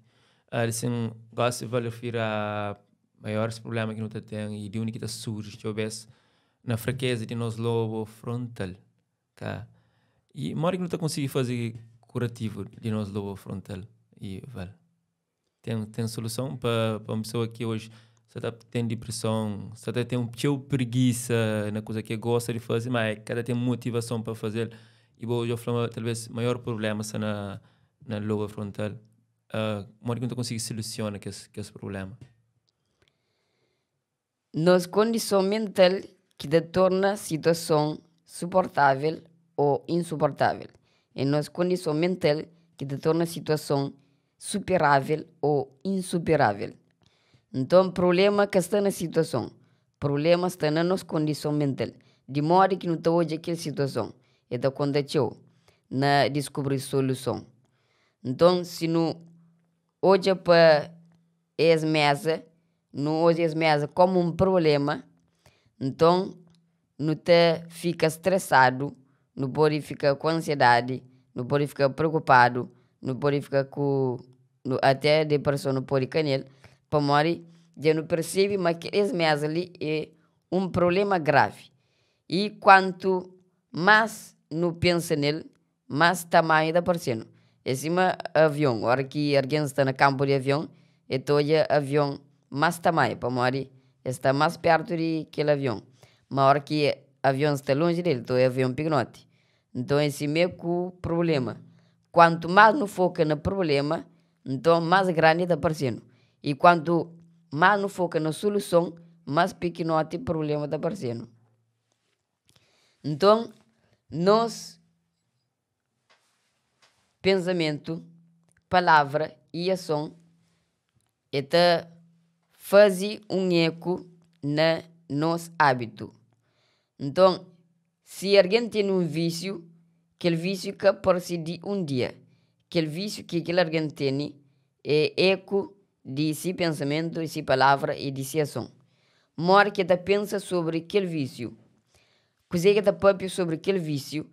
Asin, gosi vale refiri a maiores prublema ki nu ta ten i di undi ki ta surji txeu bes na frakeza di nos lobo frontal. Ka. I modi ki nu ta konsigi faze kurativu di nos lobo frontal i val? Ten, ten soluson pa, pa un pessoa ki hoje sa ta ten depressão, sa ta ten txeu preguiça na kuza ki gosta di faze, ma é ka ta ten motivason pa fazel. I bo dja fla ma talvez maior problema sta na, na lobo frontal. Modi ki nu ta konsigi solusiona kes, kes problema?
Nos kondison mental ki ta torna situason suportável ô insuportável. É nos kondison mental ki ta torna situason superável ô insuperável. Nton, prubléma ka sta na situason, prubléma sta na nos kondison mental. Di modi ki nu ta odja kel situason, el ta konta txeu na diskubri soluson. Nton, si nu odja pa es meza, nu odja es meza komu un prubléma, nton nu ta fika stresadu, nu pode fika ku ansiedadi, nu pode fika preokupadu, nu pode fika ku até depreson nu pode kai nel, pamodi dja nu persebe ma es meza li é un prubléma gravi. I kuantu más nu pensa nel, Más tamanhu ta parse-nu. É sima avion, óra ki algen sta na kanpu di avion, el ta odja avion más tamanhu pamodi el sta más pértu di kel avion. Má óra ki avion sta lonji di el, nton é avion pikinoti. Nton é simé ku prubléma, kuantu más nu foka na prubléma, nton más grandi el ta parse-nu. I kuantu más nu foka na soluson, más pikinoti prubléma ta parse-nu. Nton, nos pensamentu, palavra i ason e ta faze un eku na nos ábitu. Nton, si algen tene un vísiu, kel vísiu ka parse di un dia. Kel vísiu ki kel algen tene é eku di si pensamentu, di si palavra i di si ason. Modi ki el ta pensa sobri kel vísiu, kuzê ki el ta pâpia sobri kel vísiu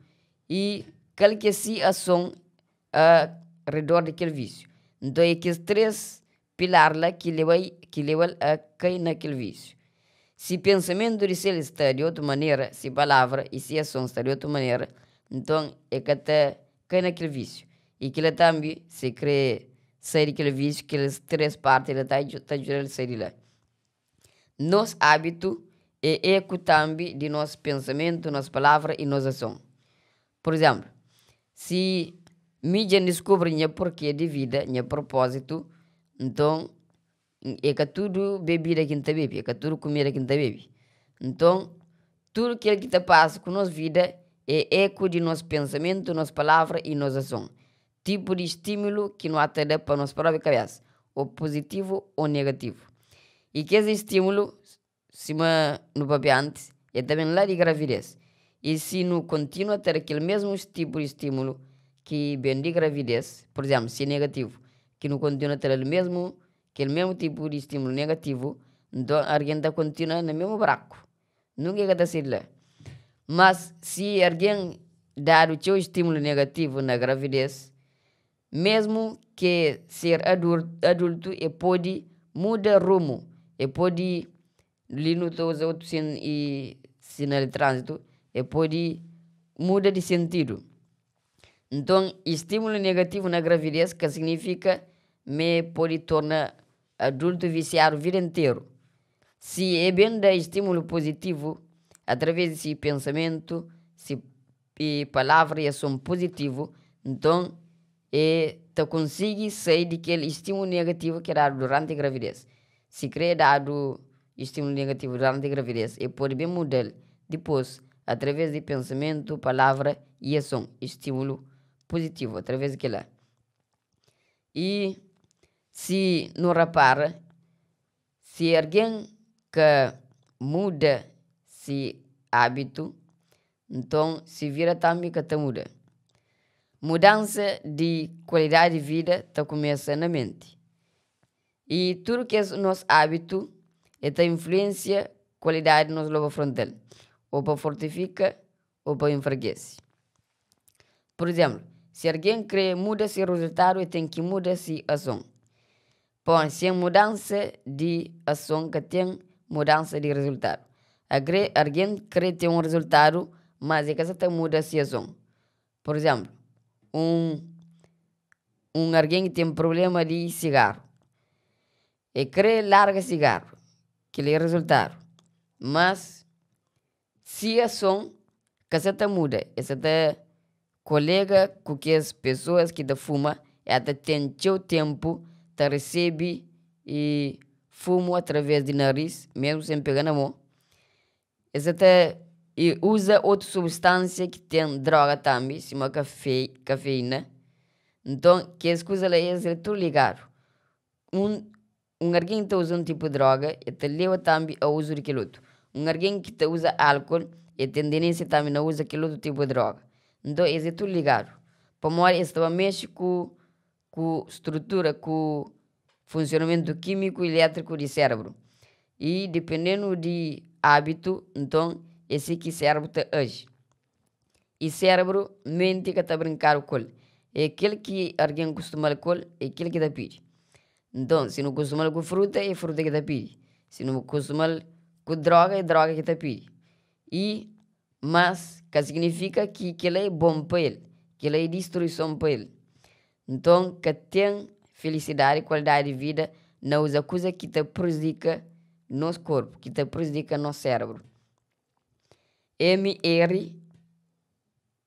i kal ki é si ason a redor di kel vísiu. Nton é kes 3 pilar la ki leba ki leba-l a kai na kel vísiu. Si pensamentu di sel sta di otu manera, si palavra i si ason sta di otu manera, nton el ka ta kai na kel vísiu. I kila tambi, si kre sai di kel vísiu, kel 3 parti la ta djuda-l sai di la. Nos ábitu é eku tambi di nos pensamentu, nos palavra i nos ason. Pur izénplu, si mi dja N diskubri nha porke di vida, nha propózitu, nton é ka tudu bebida ki N ta bebe, é ka tudu kumida ki N ta bebe. Nton, tudu kel ki ta pasa ku nos vida é eku di nos pensamentu, nos palavra i nos ason. Tipu di stímulu ki nu ata da pa nos própi kabésa, ô puzitivu ô negativu. I kes stímulu, sima nu pâpia antis, el ta ben la di gravidês. I si nu kontinua ta da kel mésmu tipu di stímulu ki ben di gravidês, pur izénplu, si é negativu, ki nu kontinua ta da-l mésmu kel mésmu tipu di stímulu negativu, nton algen ta kontinua na mésmu braku. Nunka el ka ta sai di la. Mas si algen dadu txeu stímulu negativu na gravidês, mésmu ki ser adultu, el pode muda rumu, el pode, li nu ta uza otu sinal di tránzitu, el pode muda di sentidu. Nton, stímulu negativu na gravidês ka signifika ma el pode torna adultu visiadu vida interu. Si el ben da stímulu puzitivu através di si pensamentu, si palavra i ason puzitivu, nton el ta konsigi sai di kel stímulu negativu ki dadu duranti gravidês. Si krê dadu stímulu negativu duranti gravidês, el pode ben muda-l dipôs através di pensamentu, palavra i ason, stímulu puzitivu através di kel-la. I si nu rapara, si algen ka muda si ábitu, nton si vida tánbi ka ta muda. Mudansa di kualidadi di vida ta kumesa na menti. I tudu kes nos ábitu el ta influensia kualidadi di nos loba frontal, ô pa fortifika ô pa infrakese. Pur izénplu, si algen krê muda se rezultadu, el ten ki muda se ason. Pamodi sen mudansa di ason ka ten mudansa di rezultadu. Algen krê ten un rezultadu, mas el ka sa ta muda se ason. Pur izénplu, un algen ki ten prubléma di sigaru, el krê larga sigaru, kel-li é rezultadu, mas si ason ka sa ta muda, el sa ta kolega ku kes pesoas ki ta fuma, el ta ten txeu ténpu ta resebe fumu através di naris, mésmu sen pega na mô. El sa ta uza otu substánsia ki ten droga tánbi, sima kafeína. Nton, kes kuza la es é tudu ligadu. Un algen ki ta uza un tipu di droga, el ta leba tánbi a uzu di kel otu. Un algen ki ta uza álkol, el ten tendénsia tánbi na uza kel otu tipu di droga. Nton, es é tudu ligadu. Pamodi es ta ba mexe ku strutura, ku funsionamentu kímiku i ilétriku di sérbru. I dipendendu di ábitu, nton é si ki sérbru ta aji. I sérbru, menti ka ta brinkadu ku el. É kel ki algen kustuma-l ku el, é kel ki ta pidi. Nton, si nu kustuma-l ku fruta, é fruta ki ta pidi. Si nu kustuma-l ku droga, é droga ki ta pidi. I mas ka signifika ki kel-la é bon pa el, kel-la é distruison pa el. Nton, ka ten filisidadi i kualidadi di vida na uza kuza ki ta prujudika nos korpu, ki ta prujudika nos sérbru. MR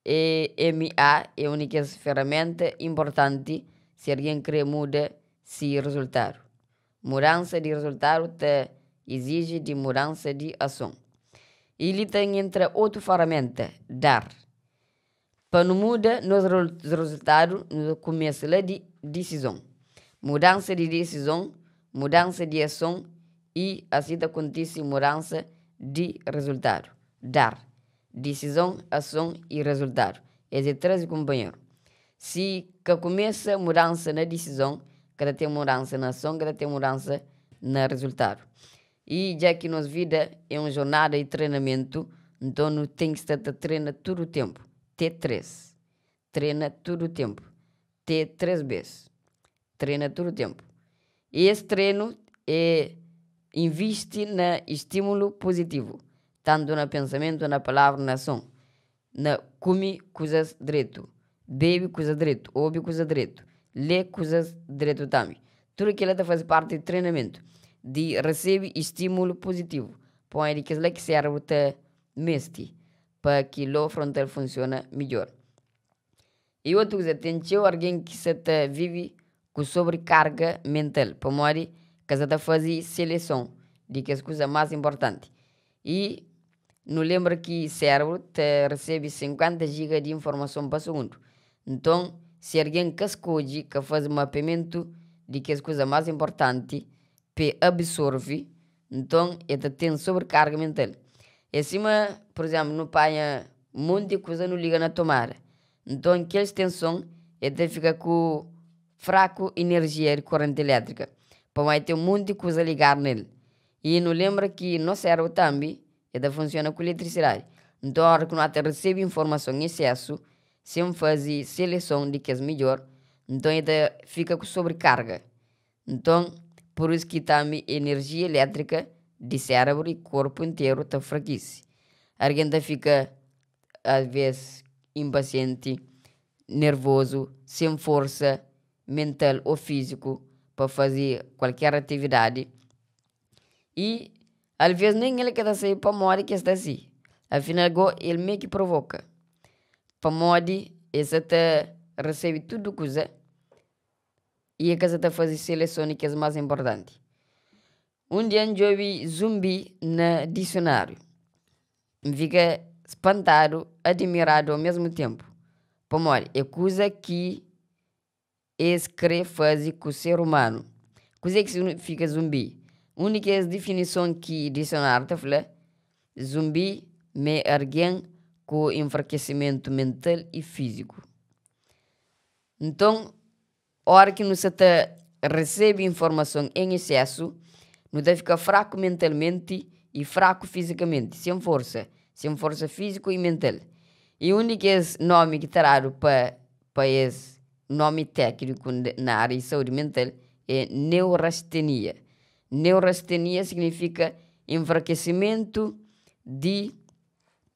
EMA é un di kes feraménta inportanti si algen krê muda si rezultadu. Mudansa di rezultadu ta iziji di mudansa di ason. Y li ta entra otu feraménta, dar. Pa nu muda nos rezultadu, nu ta kumesa la di disizon. Mudansa di disizon, mudansa di ason y asi ta kontise mudansa di rezultadu. Dar, disizon, ason y rezultadu, es é traze kunpanheru. Si ka kumesa mudansa na disizon, ka ta ten mudansa na ason, ka ta ten mudansa na rezultadu. Y dja ki nos vida é un jornada di trenamentu, nton nu ten ki sta ta trena tudu ténpu. T3, trena tudu ténpu. T 3 bês, trena tudu ténpu. Y es trenu é invisti na estímulu puzitivu, tantu na pensamentu, na palavra, na ason, na kume kuzas dretu, bebe kuzas dretu, obi kuzas dretu, lê kuzas dretu tanbe. Tudu kila ta faze parti di trenamentu, di resebe estímulu puzitivu, pamodi kes la ki sérbru ta meste pa ki lobo frontal funsiona midjór. I otu kuza, ten txeu algen ki sa ta vive ku sobrekarga mental pamodi ka sa ta faze seleson di kes kuza más inportanti. I nu lenbra ki sérbru ta resebe 50 jiga di informason pa sugundu. Nton, si algen ka skodje ka faze mapeamentu di kes kuza más inportanti pa e absorve, nton el ta ten sobrekarga mental. É sima, pur izénplu, nu panha monti kuza nu liga na tomada. Nton kel stenson el ta fika ku fraku inerjia di korenti elétrika pamodi ten monti kuza ligadu na el. I nu lenbra ki nos sérbru tanbe el ta funsiona ku eletrisidadi. Nton óras ki nu ta resebe informason en esesu sen faze seleson di kes midjór, nton el ta fika ku sobrekarga. Nton pur isu ki tanbe inerjia elétrika di sérbru i korpu interu ta frakise. Algen ta fika alvês inpasienti, nervozu, sen forsa mental ô fíziku pa faze kualker atividadi i alvês nen el ka ta sabe pamodi ki el sta asi. Afinal gó el mê ki provoka pamodi el sa ta resebe tudu kuza i el ka sa ta faze seleson di kes más inportanti. Un dia N djobe zunbi na disionáriu. N fika spantadu, adimiradu au mesmu ténpu pamodi é kuza ki es krê faze ku ser umanu. Kuzê ki signifika zunbi? Un di kes difinison ki disionáriu ta fla, zunbi ma é algen ku enfrakesimentu mental i fíziku. Nton, óra ki nu sa ta resebe informason en esesu, nu ta fika fraku mentalmenti i fraku fizikamenti, sen forsa, sen forsa fíziku i mental. I un di kes nómi ki ta dadu pa pa es nómi tékniku na ária di saúdi mental é neurastenia. Neurastenia signifika enfrakesimentu di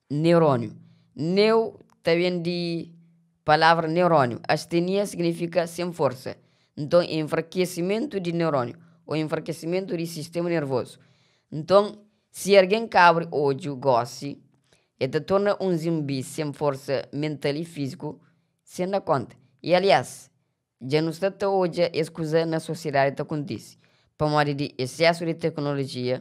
neuróniu. Neu ta ben di palavra neuróniu, astenia signifika sen forsa. Nton, enfrakesimentu di neuróniu ô enfrakesimentu di sistéma nervozu. Nton, si algen ka abri odju gósi, el ta torna un zunbi sen forsa mental i fíziku sen da kónta. I aliás, dja nu sta ta odja es kuza na sosiedadi ta kontise pamodi di esesu di teknolojia,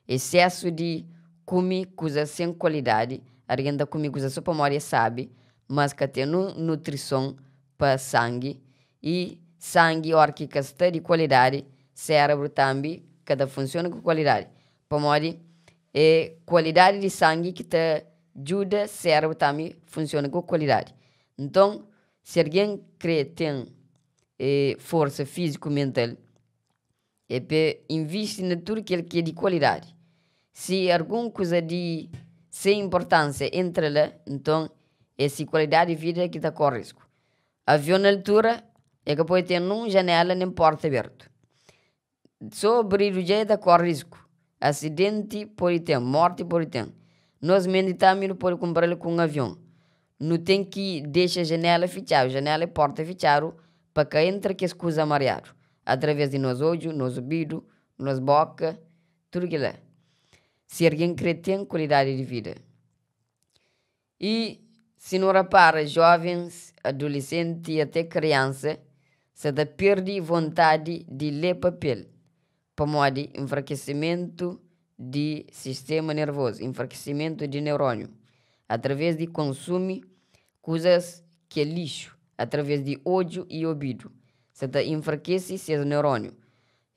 esesu di kume kuza sen kualidadi. Algen ta kume kuza so pamodi el sabe, mas ka ten nutrison pa sangi i sangi óras ki ka sta di kualidadi, sérbru tanbe ka ta funsiona ku kualidadi pamodi é kualidadi di sangi ki ta djuda sérbru tanbe funsiona ku kualidadi. Nton, si algen krê ten forsa fíziku mental, é pa invisti na tudu kel ki é di kualidadi. Si algun kuza di sen inportánsia entra la, nton é si kualidadi di vida ki ta kóre risku. Avion na altura el ka pode ten nun janéla nen pórta abertu. Sô abridu dja el ta kóre risku. Asidenti pode ten, mórti pode ten. Nos menti tanbe nu pode kunpra-l ku un avion. Nu ten ki dexa janéla fitxadu, janéla i pórta fitxadu pa ka entra kes kuza mariadu através di nos odju, nos obidu, nos bóka, tudu kel-la. Si algen krê ten kualidadi di vida. I si nu rapara jovens, adolesenti i ate kriansa sa ta perde vontadi di lê papel pamodi nfrakesimentu di sistema nervozu, nfrakesimentu di neuróniu atraves di konsumi kuzas ki é lixu atraves di odju i obidu sa ta nfrakese ses neuróniu.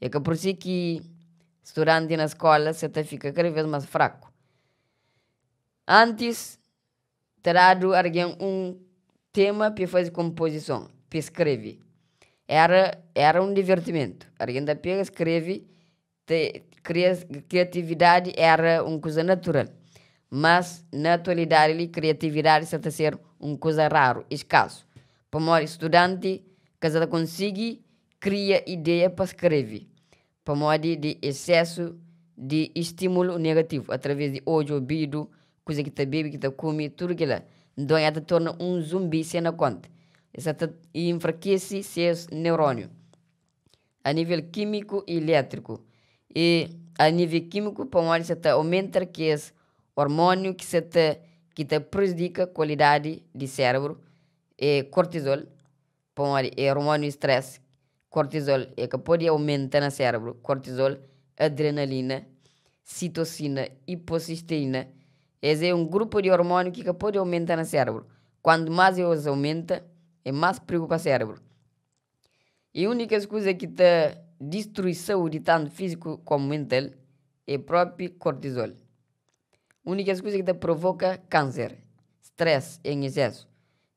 É ka pur si ki studanti na skola sa ta fika kada vez más fraku. Antis ta dadu argen un tema pa e faze konpozison, pa e skrebe. Era era un divertimentu, argen ta pega skrebe ta kria kriatividadi era un kuza natural, mas na atualidadi li kriatividadi sa ta ser un kuza raru y skasu pamodi studanti ka sa ta konsigi kria ideia pa skrebe pamodi di esesu di estimulu negativu atraves di odju, obidu, kuza ki ta bebe, ki ta kume, tudu kila. Nton el ta torna un zunbi sen da konta. El sa ta infrakese ses neuróniu a nivel kímiku y ilétriku. Y a nivel kímiku pamodi sa ta aumenta kes ormóniu ki sa ta ki ta prejudika kualidadi di sérebru, é kortizol, pamodi é ormóniu di stress, kortizol é ka pode aumenta na sérebru, kortizol, adrenalina, sitosina, iposisteína, es é un grupu di ormóniu ki ka pode aumenta na sérebru, kuantu más es aumenta é más prigu pa sérebru. Y un di kes kuza ki ta distrui saúdi tantu fíziku komu mental é própi kortizol. Un di kes kuza ki ta provoka kánser, stress en esesu.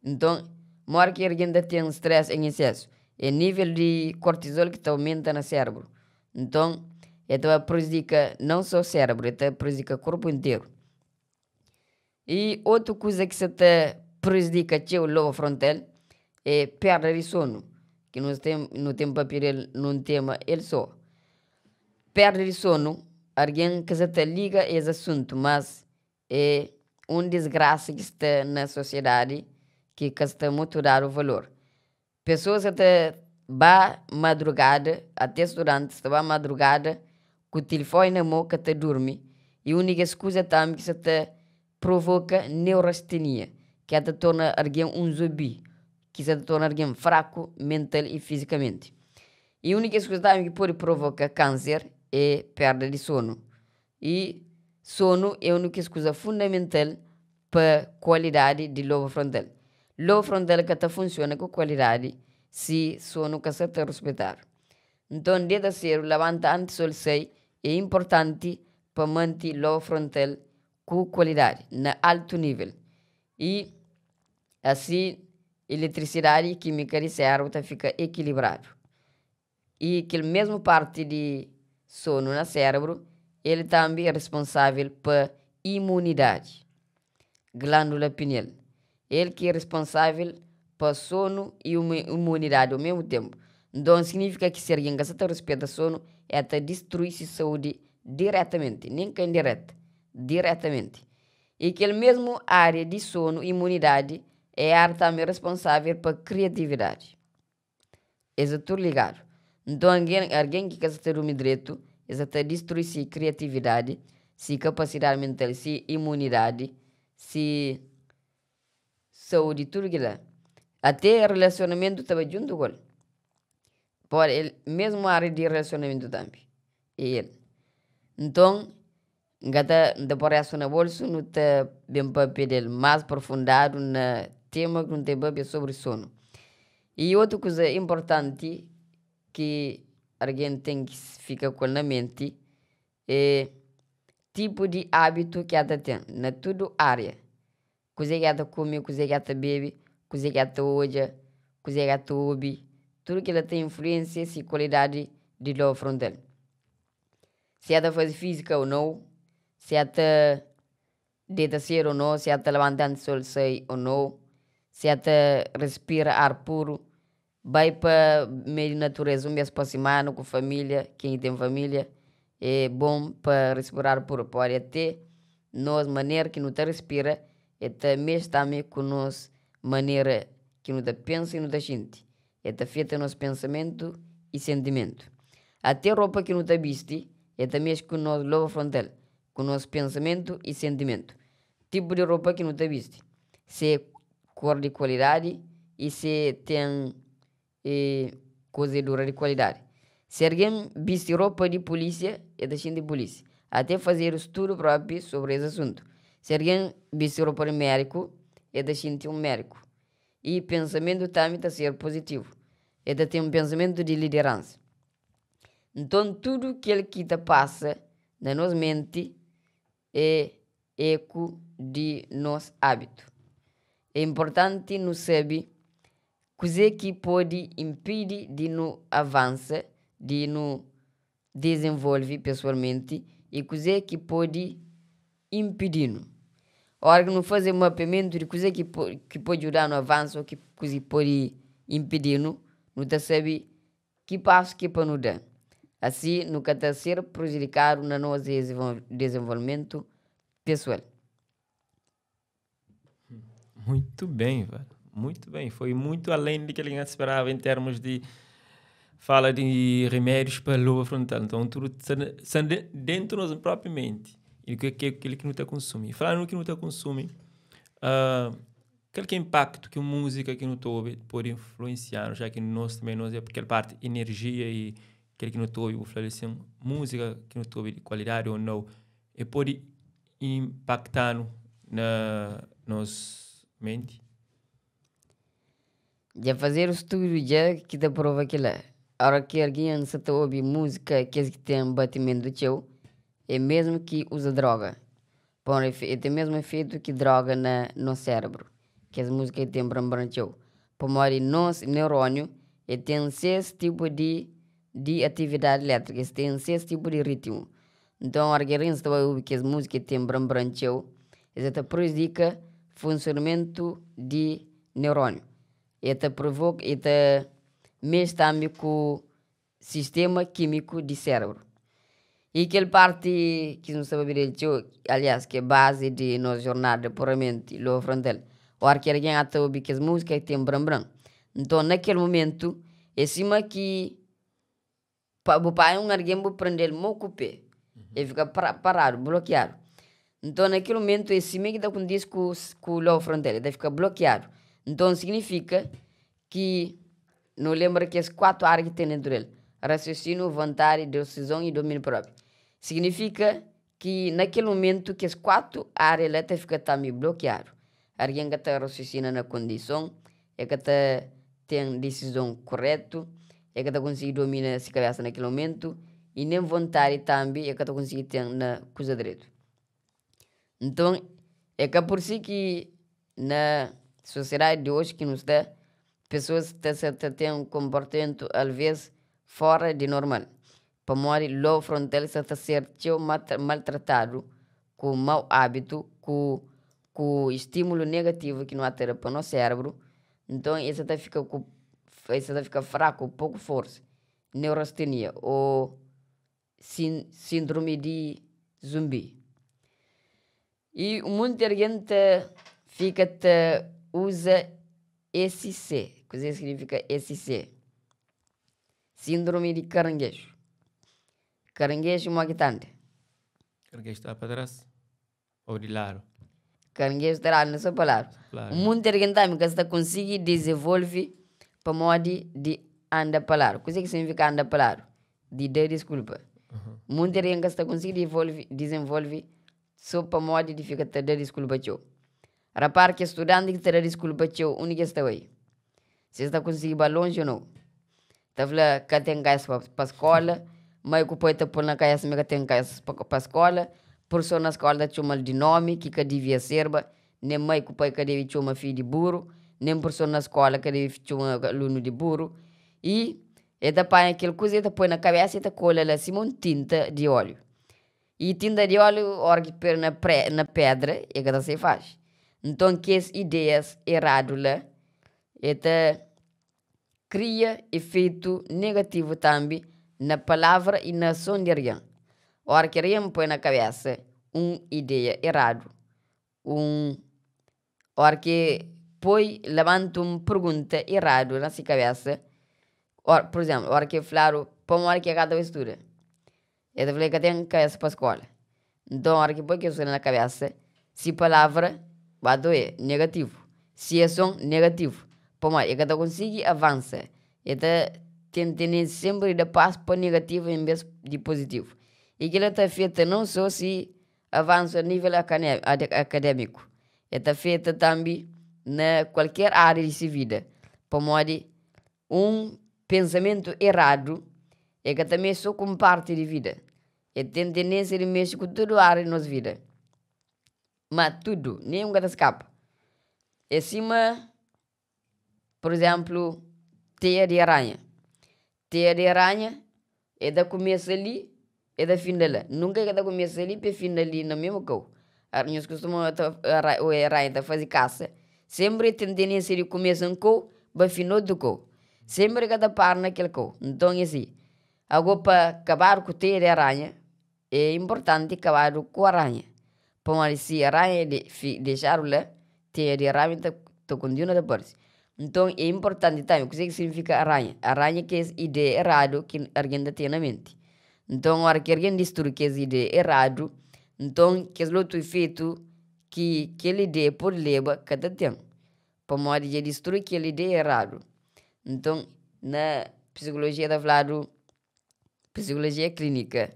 Nton, modi ki algen ta ten stress en esesu? É nível di kortizol ki ta aumenta na sérebru. Nton, el ta ba prejudika non sô sérebru, el ta prejudika korpu interu. Y otu kuza ki sa ta prejudika txeu lobu frontal é perda di sonu, ki nos ten nu ten papia del nun tema el so. Perda di sonu, argen ka sa ta liga es asuntu, mas é un disgrasa ki sta na sosiedadi ki ka sta mutu dadu valor. Pesoas sa ta ba madrugada, ate studantis ta ba madrugada ku tilifoni na mo ka ta durmi y un di kes kuza tambi ki sa ta provoka neurastenia ki a ta torna argen un zumbi, ki sa ta torna argen fraku mental y fizikamenti. Y un di kes kuza tambi ki podi provoka kanser é perda di sonu y sonu é un di kes kuza fundamental pa kualidadi di lobu frontal. Lobu frontal ka ta funsiona ku kualidadi si sonu ka sa ta ruspetadu. Nton, deta sedu, labanta antis sol sai é inportanti pa manti lobu frontal ku kualidadi na altu nivel y asi eletrisidadi y kímika di sérbru ta fika ekilibradu. Y kel mesmu parti di sonu na sérbru el tambi é responsável pa imunidadi, glándula pineal. El ki é responsável pa sonu y imunidadi au mesmu ténpu. Nton, signifika ki si algen ka sa ta ruspeta sonu, el ta distrui si saúdi diretamenti, nen ka indireta, diretamenti. Y kel mesmu ária di sonu, imunidadi, é ária tambi responsável pa kriatividadi. Es é tudu ligadu. Nton, algen, algen ki ka sa ta durmi dretu, el sa ta distrui si kriatividadi, si kapasidadi mental, si imunidadi, si saúdi, tudu kila. Ate relasionamentu ta bai djuntu ku el. Pode el mesmu ária di relasionamentu tambi é el. Nton, N ka ta N ta pô restu na bolsu, nu ta ben papia del más aprofundadu na tema ki nu ta ben papia sobri sonu. Y otu kuza inportanti ki argen ten ki fika ku el na menti é tipu di ábitu ki el ta ten na tudu ária. Kuzê ki el ta kume, kuzê ki el ta bebe, kuzê ki el ta odja, kuzê ki el ta obi, tudu kila ta influensia si kualidadi di lobu frontal. Si el ta faze fízika ô nau, si el ta deta sedu ô nau, si el ta labanta antis sol sai ô nau, si el ta respira ar puru, bai pa meiu di natureza un bes pa simana ku familia, ken ki ten familia, é bon pa respira ar puru, podi ate nos manera ki nu ta respira e ta mexe tambi ku nos manera ki nu ta pensa y nu ta xinti, e ta afeta nos pensamentu y sentimentu. Ate ropa ki nu ta bisti e ta mexe ku nos lobu frontal, ku nos pensamentu y sentimentu. Tipu di ropa ki nu ta bisti. se kor di kualidadi y se ten kozedura di kualidadi. Si algen bisti ropa di pulísia, el ta xinti pulísia. Até fazedu studu propi sobri es asuntu. Si algen bisti ropa di médiku, el ta xinti un médiku. Y pensamentu tanbe ta ser puzitivu. El ta ten un pensamentu di lideransa. Nton, tudu kel ki ta pasa na nos menti é eku di nos ábitu. É inportanti nu sabe kuzê ki pode inpidi di nu avansa, di nu dizenvolve pesoalmenti i kuzê ki pode inpidi-nu. Óras ki nu faze mapeamentu di kuzê ki ki pode djuda-nu avansa ô ki kuzê ki pode inpidi-nu, nu ta sabe ki pasu ki é pa nu da. Asi nu ka ta ser prejudikadu na nos dizenvolvimentu pesoal.
Muito bem, velho. Muito bem. Foi muito além do que alguém esperava em termos de fala de remédios para lobo frontal. Então, tudo está dentro da nossa própria mente. E o que é aquilo que não está consumir. Falando no que não está consumir, qual que é o impacto que a música que não está ouve pode influenciar, já que nós também nós é aquela parte energia e aquele que não está ouve, falar assim, música que não está ouve de qualidade ou não, e pode impactar na nossa mente?
Dja fazedu studu dja ki ta prova kila. Ora ki algen sa ta obi múzika kes ki ten batimentu txeu, é mesmu ki uza droga. Pon e ten mesmu efeitu ki droga na nos sérebru. Kes múzika ki ten bran-bran txeu. Pamodi nos neuróniu e ten ses tipu di di atividadi elétriku, es ten ses tipu di ritmu. Nton, ora ki algen sa ta bai obi kes múzika ki ten bran-bran txeu, es ta prejudika funsionamentu di neuróniu. E ta provoka, e ta mexe tambi ku sistema kímiku di sérebru. I kel parti ki nu sta papia del txeu, aliás ki é bazi di nos jornada puramente lobo frontal, ora ki algen ata obi kes múzika ki ten bran-bran, nton na kel momentu é sima ki pa bu panha un algen bu prende-l mo ku pé, el fika paradu, blokiadu. Nton na kel momentu é sima ki ta kontise ku ku lobo frontal, el ta fika blokiadu. Nton signifika ki nu lenbra kes 4 ária ki ten dentu del, rasiosíniu, vontadi, desizon i domíniu própriu. Signifika ki na kel momentu kes 4 ária la ta fika tambi blokiadu. Algen ka ta rasiosina na kondison, el ka ta ten desizon koretu, el ka ta konsigi domina si kabesa na kel momentu i nen vontadi tambi el ka ta konsigi ten na kuza dretu. Nton, é ka pur si ki na sosiedadi di oji ki nu sta, pesoas ta sa ta ten konportamentu alvês fora di normal, pamodi lobo frontal sa ta ser txeu maltratadu ku mau ábitu, ku ku estímulu negativu ki nu ata da pa nos sérebru. Nton, el sa ta fika ku el sa ta fika fraku, poku forsa, neurastenia ô síndrome di zumbi. I monti algen ta fika ta uza SC. Kuzê ki signifika SC? Síndrome di karangeju. Karangeju mó ki ta anda?
Karangeju ta pa trás ou di ladu?
Karangeju ta dadu so pa ladu. Monti algen tambi ka sta konsigi dizenvolve pamodi di anda pa ladu. Kuzê ki signifika anda pa ladu? Di da diskulpa. Monti algen ka sta konsigi dizenvolve so pamodi di fika ta da diskulpa txeu. Rapara ki studanti ki ta da diskulpa txeu, undi ki es ta bai? Si es ta konsigi ba lonji ou nau? Ta fla ka ten kaisa pa skola, mai ku pai ta pô-l na kaisa ma ka ten kaisa pa skola, profesor na skola ta txoma-l di nomi ki ka divia serba, nen mai ku pai ka debe txoma fidju di buru, nen profesor na skola ka debe txoma alunu di buru. I el ta panha kel kuza el ta poi na kabesa el ta kola la sima un tinta di óliu. I tinta di óliu ora ki poi na na pedra el ka ta sai faxi. Nton kes ideias eradu la el ta kria efeitu negativu tambi na palavra i na ason di algen. Ora ki algen poi na kabesa un ideia eradu, un ora ki poi labanta un pergunta eradu na si kabesa, pur izemplu, ora ki fladu pamodi ki el ka ta bai studa, el ta fla el ka ten kabesa pa skola. Nton ora ki poi kes kuza na kabesa, si palavra. Ba ta oia, negativu. Si ason, negativu. Pamodi e ka ta konsigi avansa, e ta ten tendénsia sénpri di da pasu pa negativu en bes di puzitivu. I kel-la ta afeta non sô si avansu a nível akadémiku, e ta afeta tánbi na kualker ária di si vida. Pamodi un pensamentu eradu e ka ta mexe sô ku un parti di vida, e ten tendénsia di mexe ku tudu ária di nos vida. Ma tudu, nen un ka ta skapa. É sima, pur izénplu, teia di aranha. Teia di aranha e ta kumesa li e ta finda la. Nunka e ka ta kumesa li pa e finda li na mésmu kau. Nhos kustuma ta oja aranha ta faze kasa, sénpri e ten tendénsia di kumesa un kau pa finda otu kau. Sénpri e ka ta para na kel kau. Nton é si, ago pa kabadu ku teia di aranha É inportanti kabadu ku aranha, pamodi si aranha dexadu la, teia di aranha ta kontinua ta parse. Nton é inportanti tanbe, kuzê ki signifika aranha? Aranha é kes ideia eradu ki algen ta ten na menti. Nton óra ki algen distrui kes ideia eradu, nton kes otu ifeitu ki kel ideia pode leba ka ta ten, pamodi dja distrui kel ideia eradu. Nton na psikolojia ta fladu. Psikolojia klínika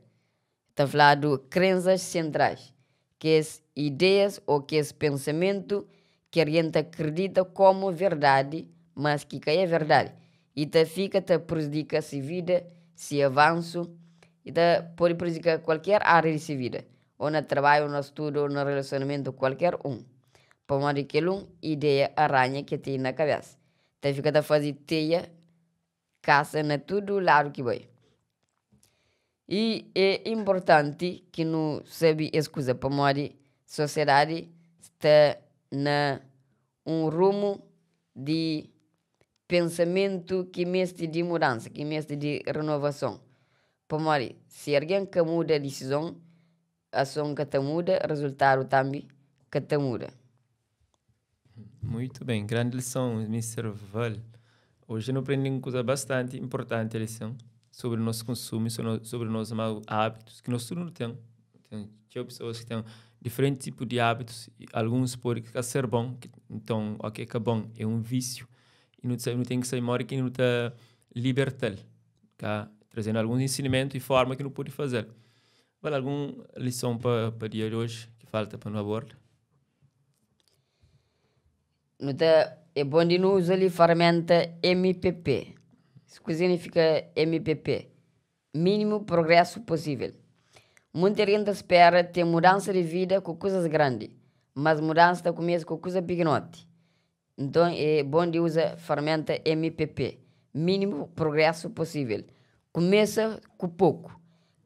ta fladu krensas sentrais, kes ideias ô kes pensamentu ki algen ta kridita komu verdadi, mas ki ka é verdadi i ta fika ta prejudika se vida, se avansu i ta pode prejudika kualker ária di se vida, ô na trabadju, ô na studu, ô na relasionamentu, kualker un. Pamodi kel un ideia aranha ki el tene na kabesa ta fika ta faze teia kasa na tudu ladu ki bai. I é inportanti ki nu sabe es kuza pamodi sosiedadi sta na un rumu di pensamentu ki meste di mudansa, ki meste di renovason. Pamodi si algen ka muda disizon, ason ka ta muda, rezultadu tanbe ka ta muda.
Muito bem, grande lição, Mister Val. Hoje nu prende un kuza bastante importante ali sim, sobre nos consumo, sobre nos mau hábitos, que nós tudo nu ten. Ten txeu pessoas que ten diferente tipo de hábitos, e alguns pode ka ser bom, que, então, ok, ka bom, é um vício, e nu sabe, nu ten que saber modi que nu ta liberta-l, ka? Trazendo alguns ensinamento e forma que nu pode fazer. Val, algun lição pa, pa dia de hoje que falta pa nu aborda?
Nu ta, é bon di nu uza li faraménta MPP. Ku signifika MPP? Mínimu Progrésu Posível. Munti algen ta spera ten mudansa di vida ku kuzas grandi, mas mudansa ta kumesa ku kuza pikinoti. Nton é bon di uza faraménta MPP, Mínimu Progrésu Posível. Kumesa ku poku.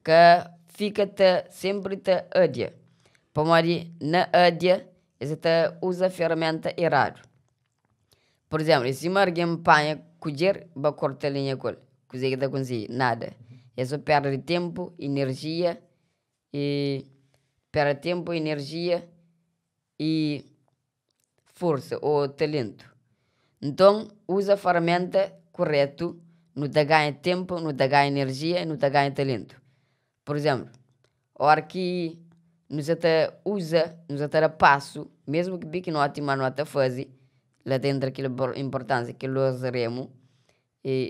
Ka fika ta sénpri ta adia, pamodi na adia Es sa ta uza feraménta eradu. Pur izénplu, sima algen panha kudjer ba korta linha ku el, kuzê ki ta konsigi? Nada. É sô pérda di ténpu, inerjia i pérda ténpu, inerjia i forsa ô talentu. Nton, uza feraménta kurétu nu ta ganha ténpu, nu ta ganha inerjia i nu ta ganha talentu. Pur izénplu, óra ki nu sa ta uza, nu sa ta da pasu, mésmu ki pikinoti má nu ta faze, la ta entra kel inportánsia, kel dôs remu,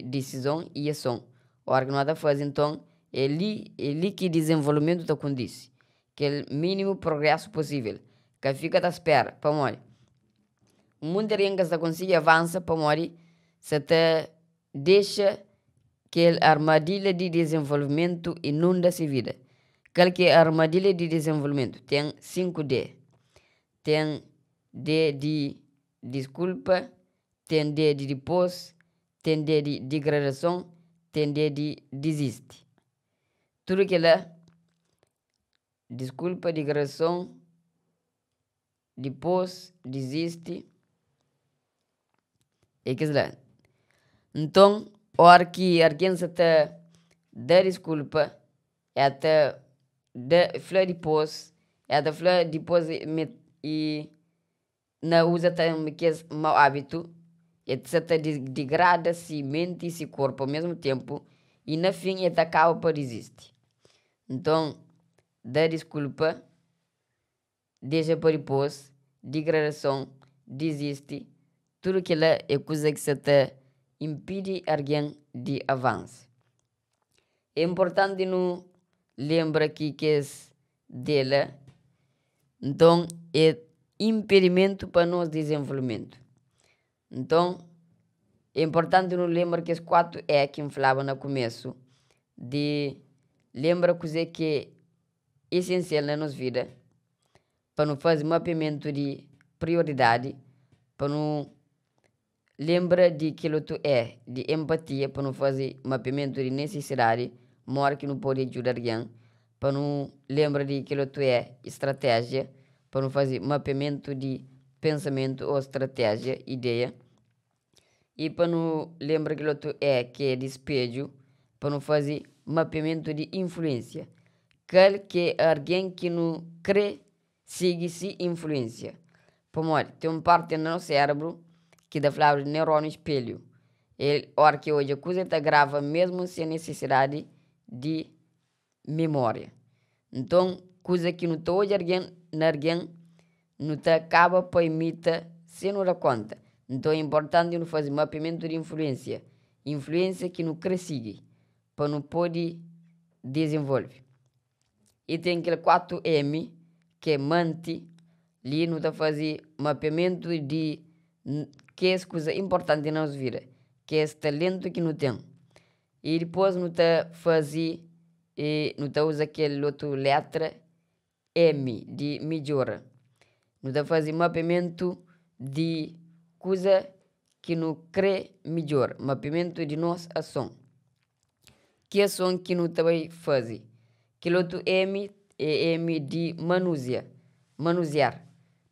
disizon i ason. Óra ki nu ta faze, nton, é li é li ki dizenvolvimentu ta kontise, kel mínimu progrésu posível. Ka fika ta spera, pamodi munti algen ka sta konsigi avansa pamodi sa ta Dexa kel armadilha di dizenvolvimentu inunda se vida. Kal ki é armadilha di dizenvolvimentu? Ten 5 D. Ten D di diskulpa, ten D di dipôs, ten D di digradason, ten D di dizisti. Tudu kel-la, diskulpa, digradason, dipôs dizisti é kes la. Nton, óra ki algen sa ta da diskulpa, el ta da fla dipôs, el ta fla dipôs ma i na uza tanbe kes mau ábitu, el sa ta digrada si menti i si korpu omesmu ténpu i na fin el ta kaba pa dizisti. Nton, da diskulpa. Dexa pa dipôs. Digradason, dizisti, tudu kila é kuza ki sa ta inpidi argen di avansa. É inportanti nu lenbra ki kes dela, nton é inpedimentu pa nos dizenvolvimentu. Nton, é inportanti nu lenbra kes 4 E ki N flaba na kumesu, di lenbra kuzê ki é esensial na nos vida, pa nu faze mapiamentu di prioridadi, pa nu lenbra di kel otu E di enpatia, pa nu faze mapiamentu di nisisidadi, modi ki nu pode djuda algen, pa nu lenbra di kel otu E, stratéjia, pa nu faze mapiamentu di pensamentu ô stratéjia, ideia, i pa nu lenbra kel otu E ki é di spedju, pa nu faze mapiamentu di influénsia, kal ki é algen ki nu krê sigi se influénsia. Pamodi ten un parti na nos sérbru ki ta fladu di neuróniu spelhu, el óra ki odja kuza el ta grava mésmu sen nisisidadi di mimória. Nton, kuza ki nu ta odja algen na algen, nu ta kaba pa imita sen nu da kónta. Nton, é inportanti nu faze mapiamentu di influénsia, influénsia ki nu krê sigi, pa nu pode dizenvolve. I ten kel 4 M ki é mante, li nu ta faze mapiamentu di kes kuza inportanti na nos vida, kes talentu ki nu ten. I dipôs nu ta faze, nu ta uza kel otu létra M di midjora. Nu ta faze mapiamentu di kuza ki nu krê midjora, mapiamentu di nos ason. Ki ason ki nu ta bai faze? Kel otu M é M di manuzia, manuziar.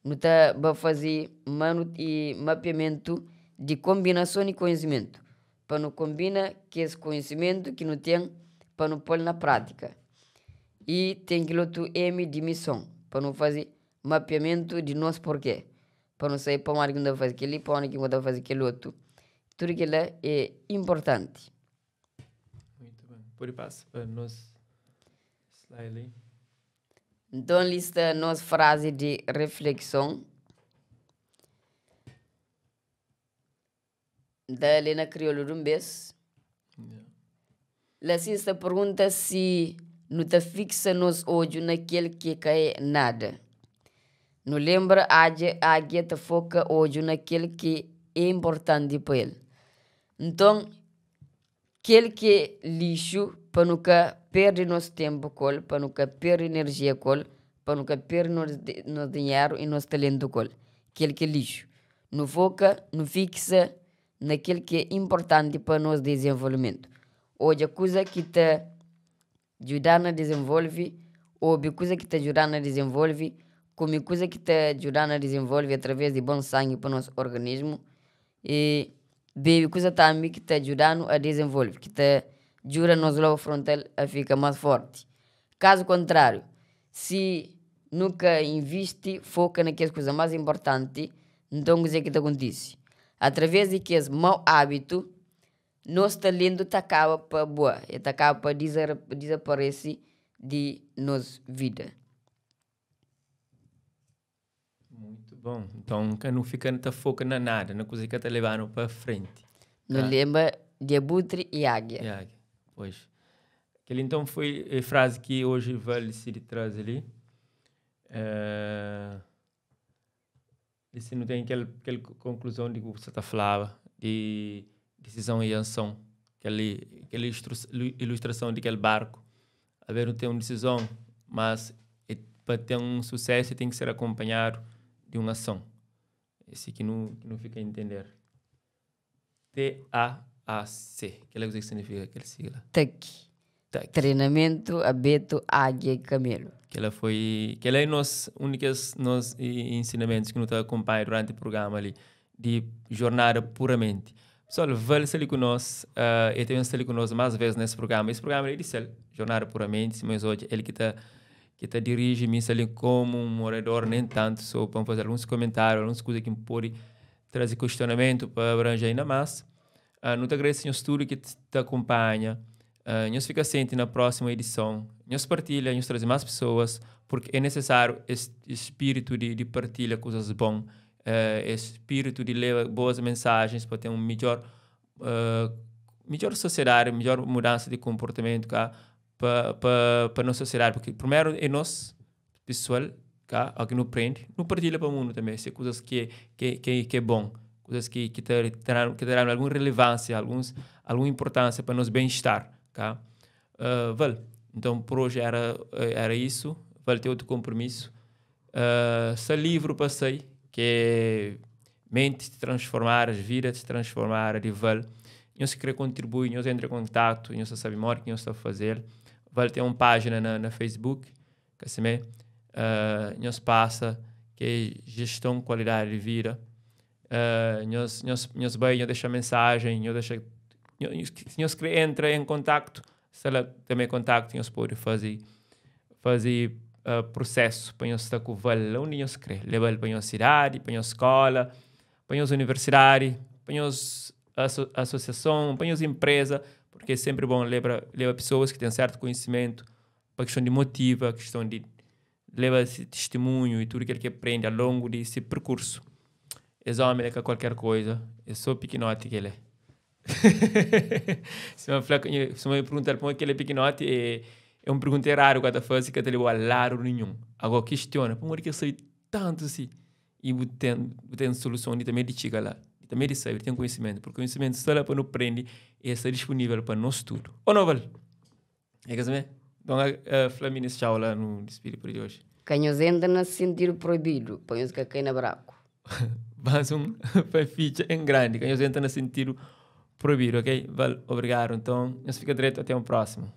Nu ta ba faze manu i mapiamentu di konbinason di konhisimentu, pa nu konbina kes konhisimentu ki nu ten pa nu pô-l na prátika. I ten kel otu M di mison, pa nu faze mapiamentu di nos porke, pa nu sabe pamodi ki nu ta faze kel-li, pamodi ki nu ta faze kel otu. Tudu kel-la é inportanti.
Muito bem. Pode passa para nos slide ali.
Nton, li sta nos frazi di reflekson. N ta lé na kriolu dun bês. La sin sta pergunta si nu ta fiksa nos odju na kel ki ka é nada. Nu lenbra ágia, ágia ta foka odju na kel ki é inportanti pa el. Nton, kel ki é lixu, pa nu ka perde nos ténpu ku el, pa nu ka perde inerjia ku el, pa nu ka perde nos dinheru i nos talentu ku el. Kel ki é lixu. Nu foka, nu fiksa na kel ki é inportanti pa nos dizenvolvimentu. Odja kuza ki ta djuda na dizenvolve, obi kuza ki ta djuda na dizenvolve, kume kuza ki ta djuda na dizenvolve através di bon sangi pa nos organismu i bebe kuza tambi ki ta djuda-nu a dizenvolve, ki ta djuda nos lobu frontal a fika más forti. Kazu kontráriu, si nu ka invisti, foka na kes kuza más inportanti, nton kuzê ki ta kontise? Através di kes mau ábitu, nos talentu ta kaba pa bua, el ta kaba pa dizaparese di nos vida.
Muito bom. Então, ka nu fika ta foka na nada, na kuza ki ka ta leba-nu pa frenti.
Nu lenbra di abutri i ágia.
I ágia, pois. Kel então foi eh, frase ki hoje Val decide traze li. Eh, e se nu ten kel, kel conclusão di ku sa ta flaba di decisão e ação, kel, kel ilustração di kel barco. Haver nu ten un decisão, mas e, pa ten un sucesso tem que ser acompanhado de uma ação. Esse que nu fica a entender. TAAC. Kel que significa aquela sigla?
TAC.
TAC.
Treinamento, abeto, águia e camelo.
Que ela foi, que ela é nos únicas nos ensinamentos que nos acompanha durante o programa ali de jornada puramente. Pessoal, vale estar ali conosco, e também está ali conosco mais vezes nesse programa. Esse programa é de céu, Jornada Puramente, mas hoje ele que tá dirige me ali como um morador, nem tanto, só para fazer alguns comentários, algumas coisas que pode trazer questionamento para abranger ainda mais. Não te agradeço o estúdio que te acompanha. Nhos fika sienti na prósimu edison. Nhos partilha, nhos traze más pesoas, purki é nesesáriu es spiritu di di partilha kuzas bon, es spiritu di leba boas mensajens pa ten un midjór midjór sosiedadi, midjór mudansa di konportamentu ka pa pa pa nos sosiedadi. Purki primeru é nos pesoal ka o ki nu prende, nu partilha pa mundu tanbe se kuzas ki ki ki ki é bon, kuzas ki ki ta ki ta danu algun relevansia, alguns algun inportansia pa nos ben estar ka. Val, nton por oji era era isu, Val ten otu konpromisu. Sta livru pa sai ki é Mentes Transformadas, Vidas Transformadas di Val. Nhos ki kre kontribui, nhos entra en kontatu, nhos ta sabe modi ki nhos ta fazel. Val ten un pájina na na Facebook, ka simé? Nhos pasa ki é Jeston Kualidadi di Vida. Nhos nhos nhos bai, nhos dexa mensajen, nhos dexa si nhos kre entra en kontaktu, sta la tanbe kontaktu, nhos pode faze faze prusesu pa nhos sta ku Val la undi nhos kre, leba-l pa nhos sidadi, pa nhos skola, pa nhos universidadi, pa nhos asosiason, pa nhos inpreza, purki é senpri bon leba leba pesoas ki ten sertu konhisimentu pa kiston di motiva, kiston di leba se tistimunhu i tudu kel ki el prende a longu di se perkursu. Es ómi la é ka kualker koza, é sô pikinoti ki el é. Sima fla, sima mi pergunta-l pamodi ki el é pikinoti, é é un pergunta eradu ki bu ta faze ki ka ta leba-u a ladu ninhun. Agora kistiona pamodi ki el sabe tantu si i bu ten bu ten soluson di tanbe di txiga la, di tanbe di sabe, di ten konhisimentu, purki konhisimentu sta la pa nu prende i el sta dispunível pa nos tudu. Ô no, Val? É ka simé? Nton, fla minis txau la nu dispidi por di oji.
Ka nhos entra na sentidu proibidu, pa nhos ka kai na braku.
Mas un pa fitxa en grandi, ka nhos entra na sentidu proibidu, ok? Val, obrigadu. Nton, nhos fika dretu, até un prósimu.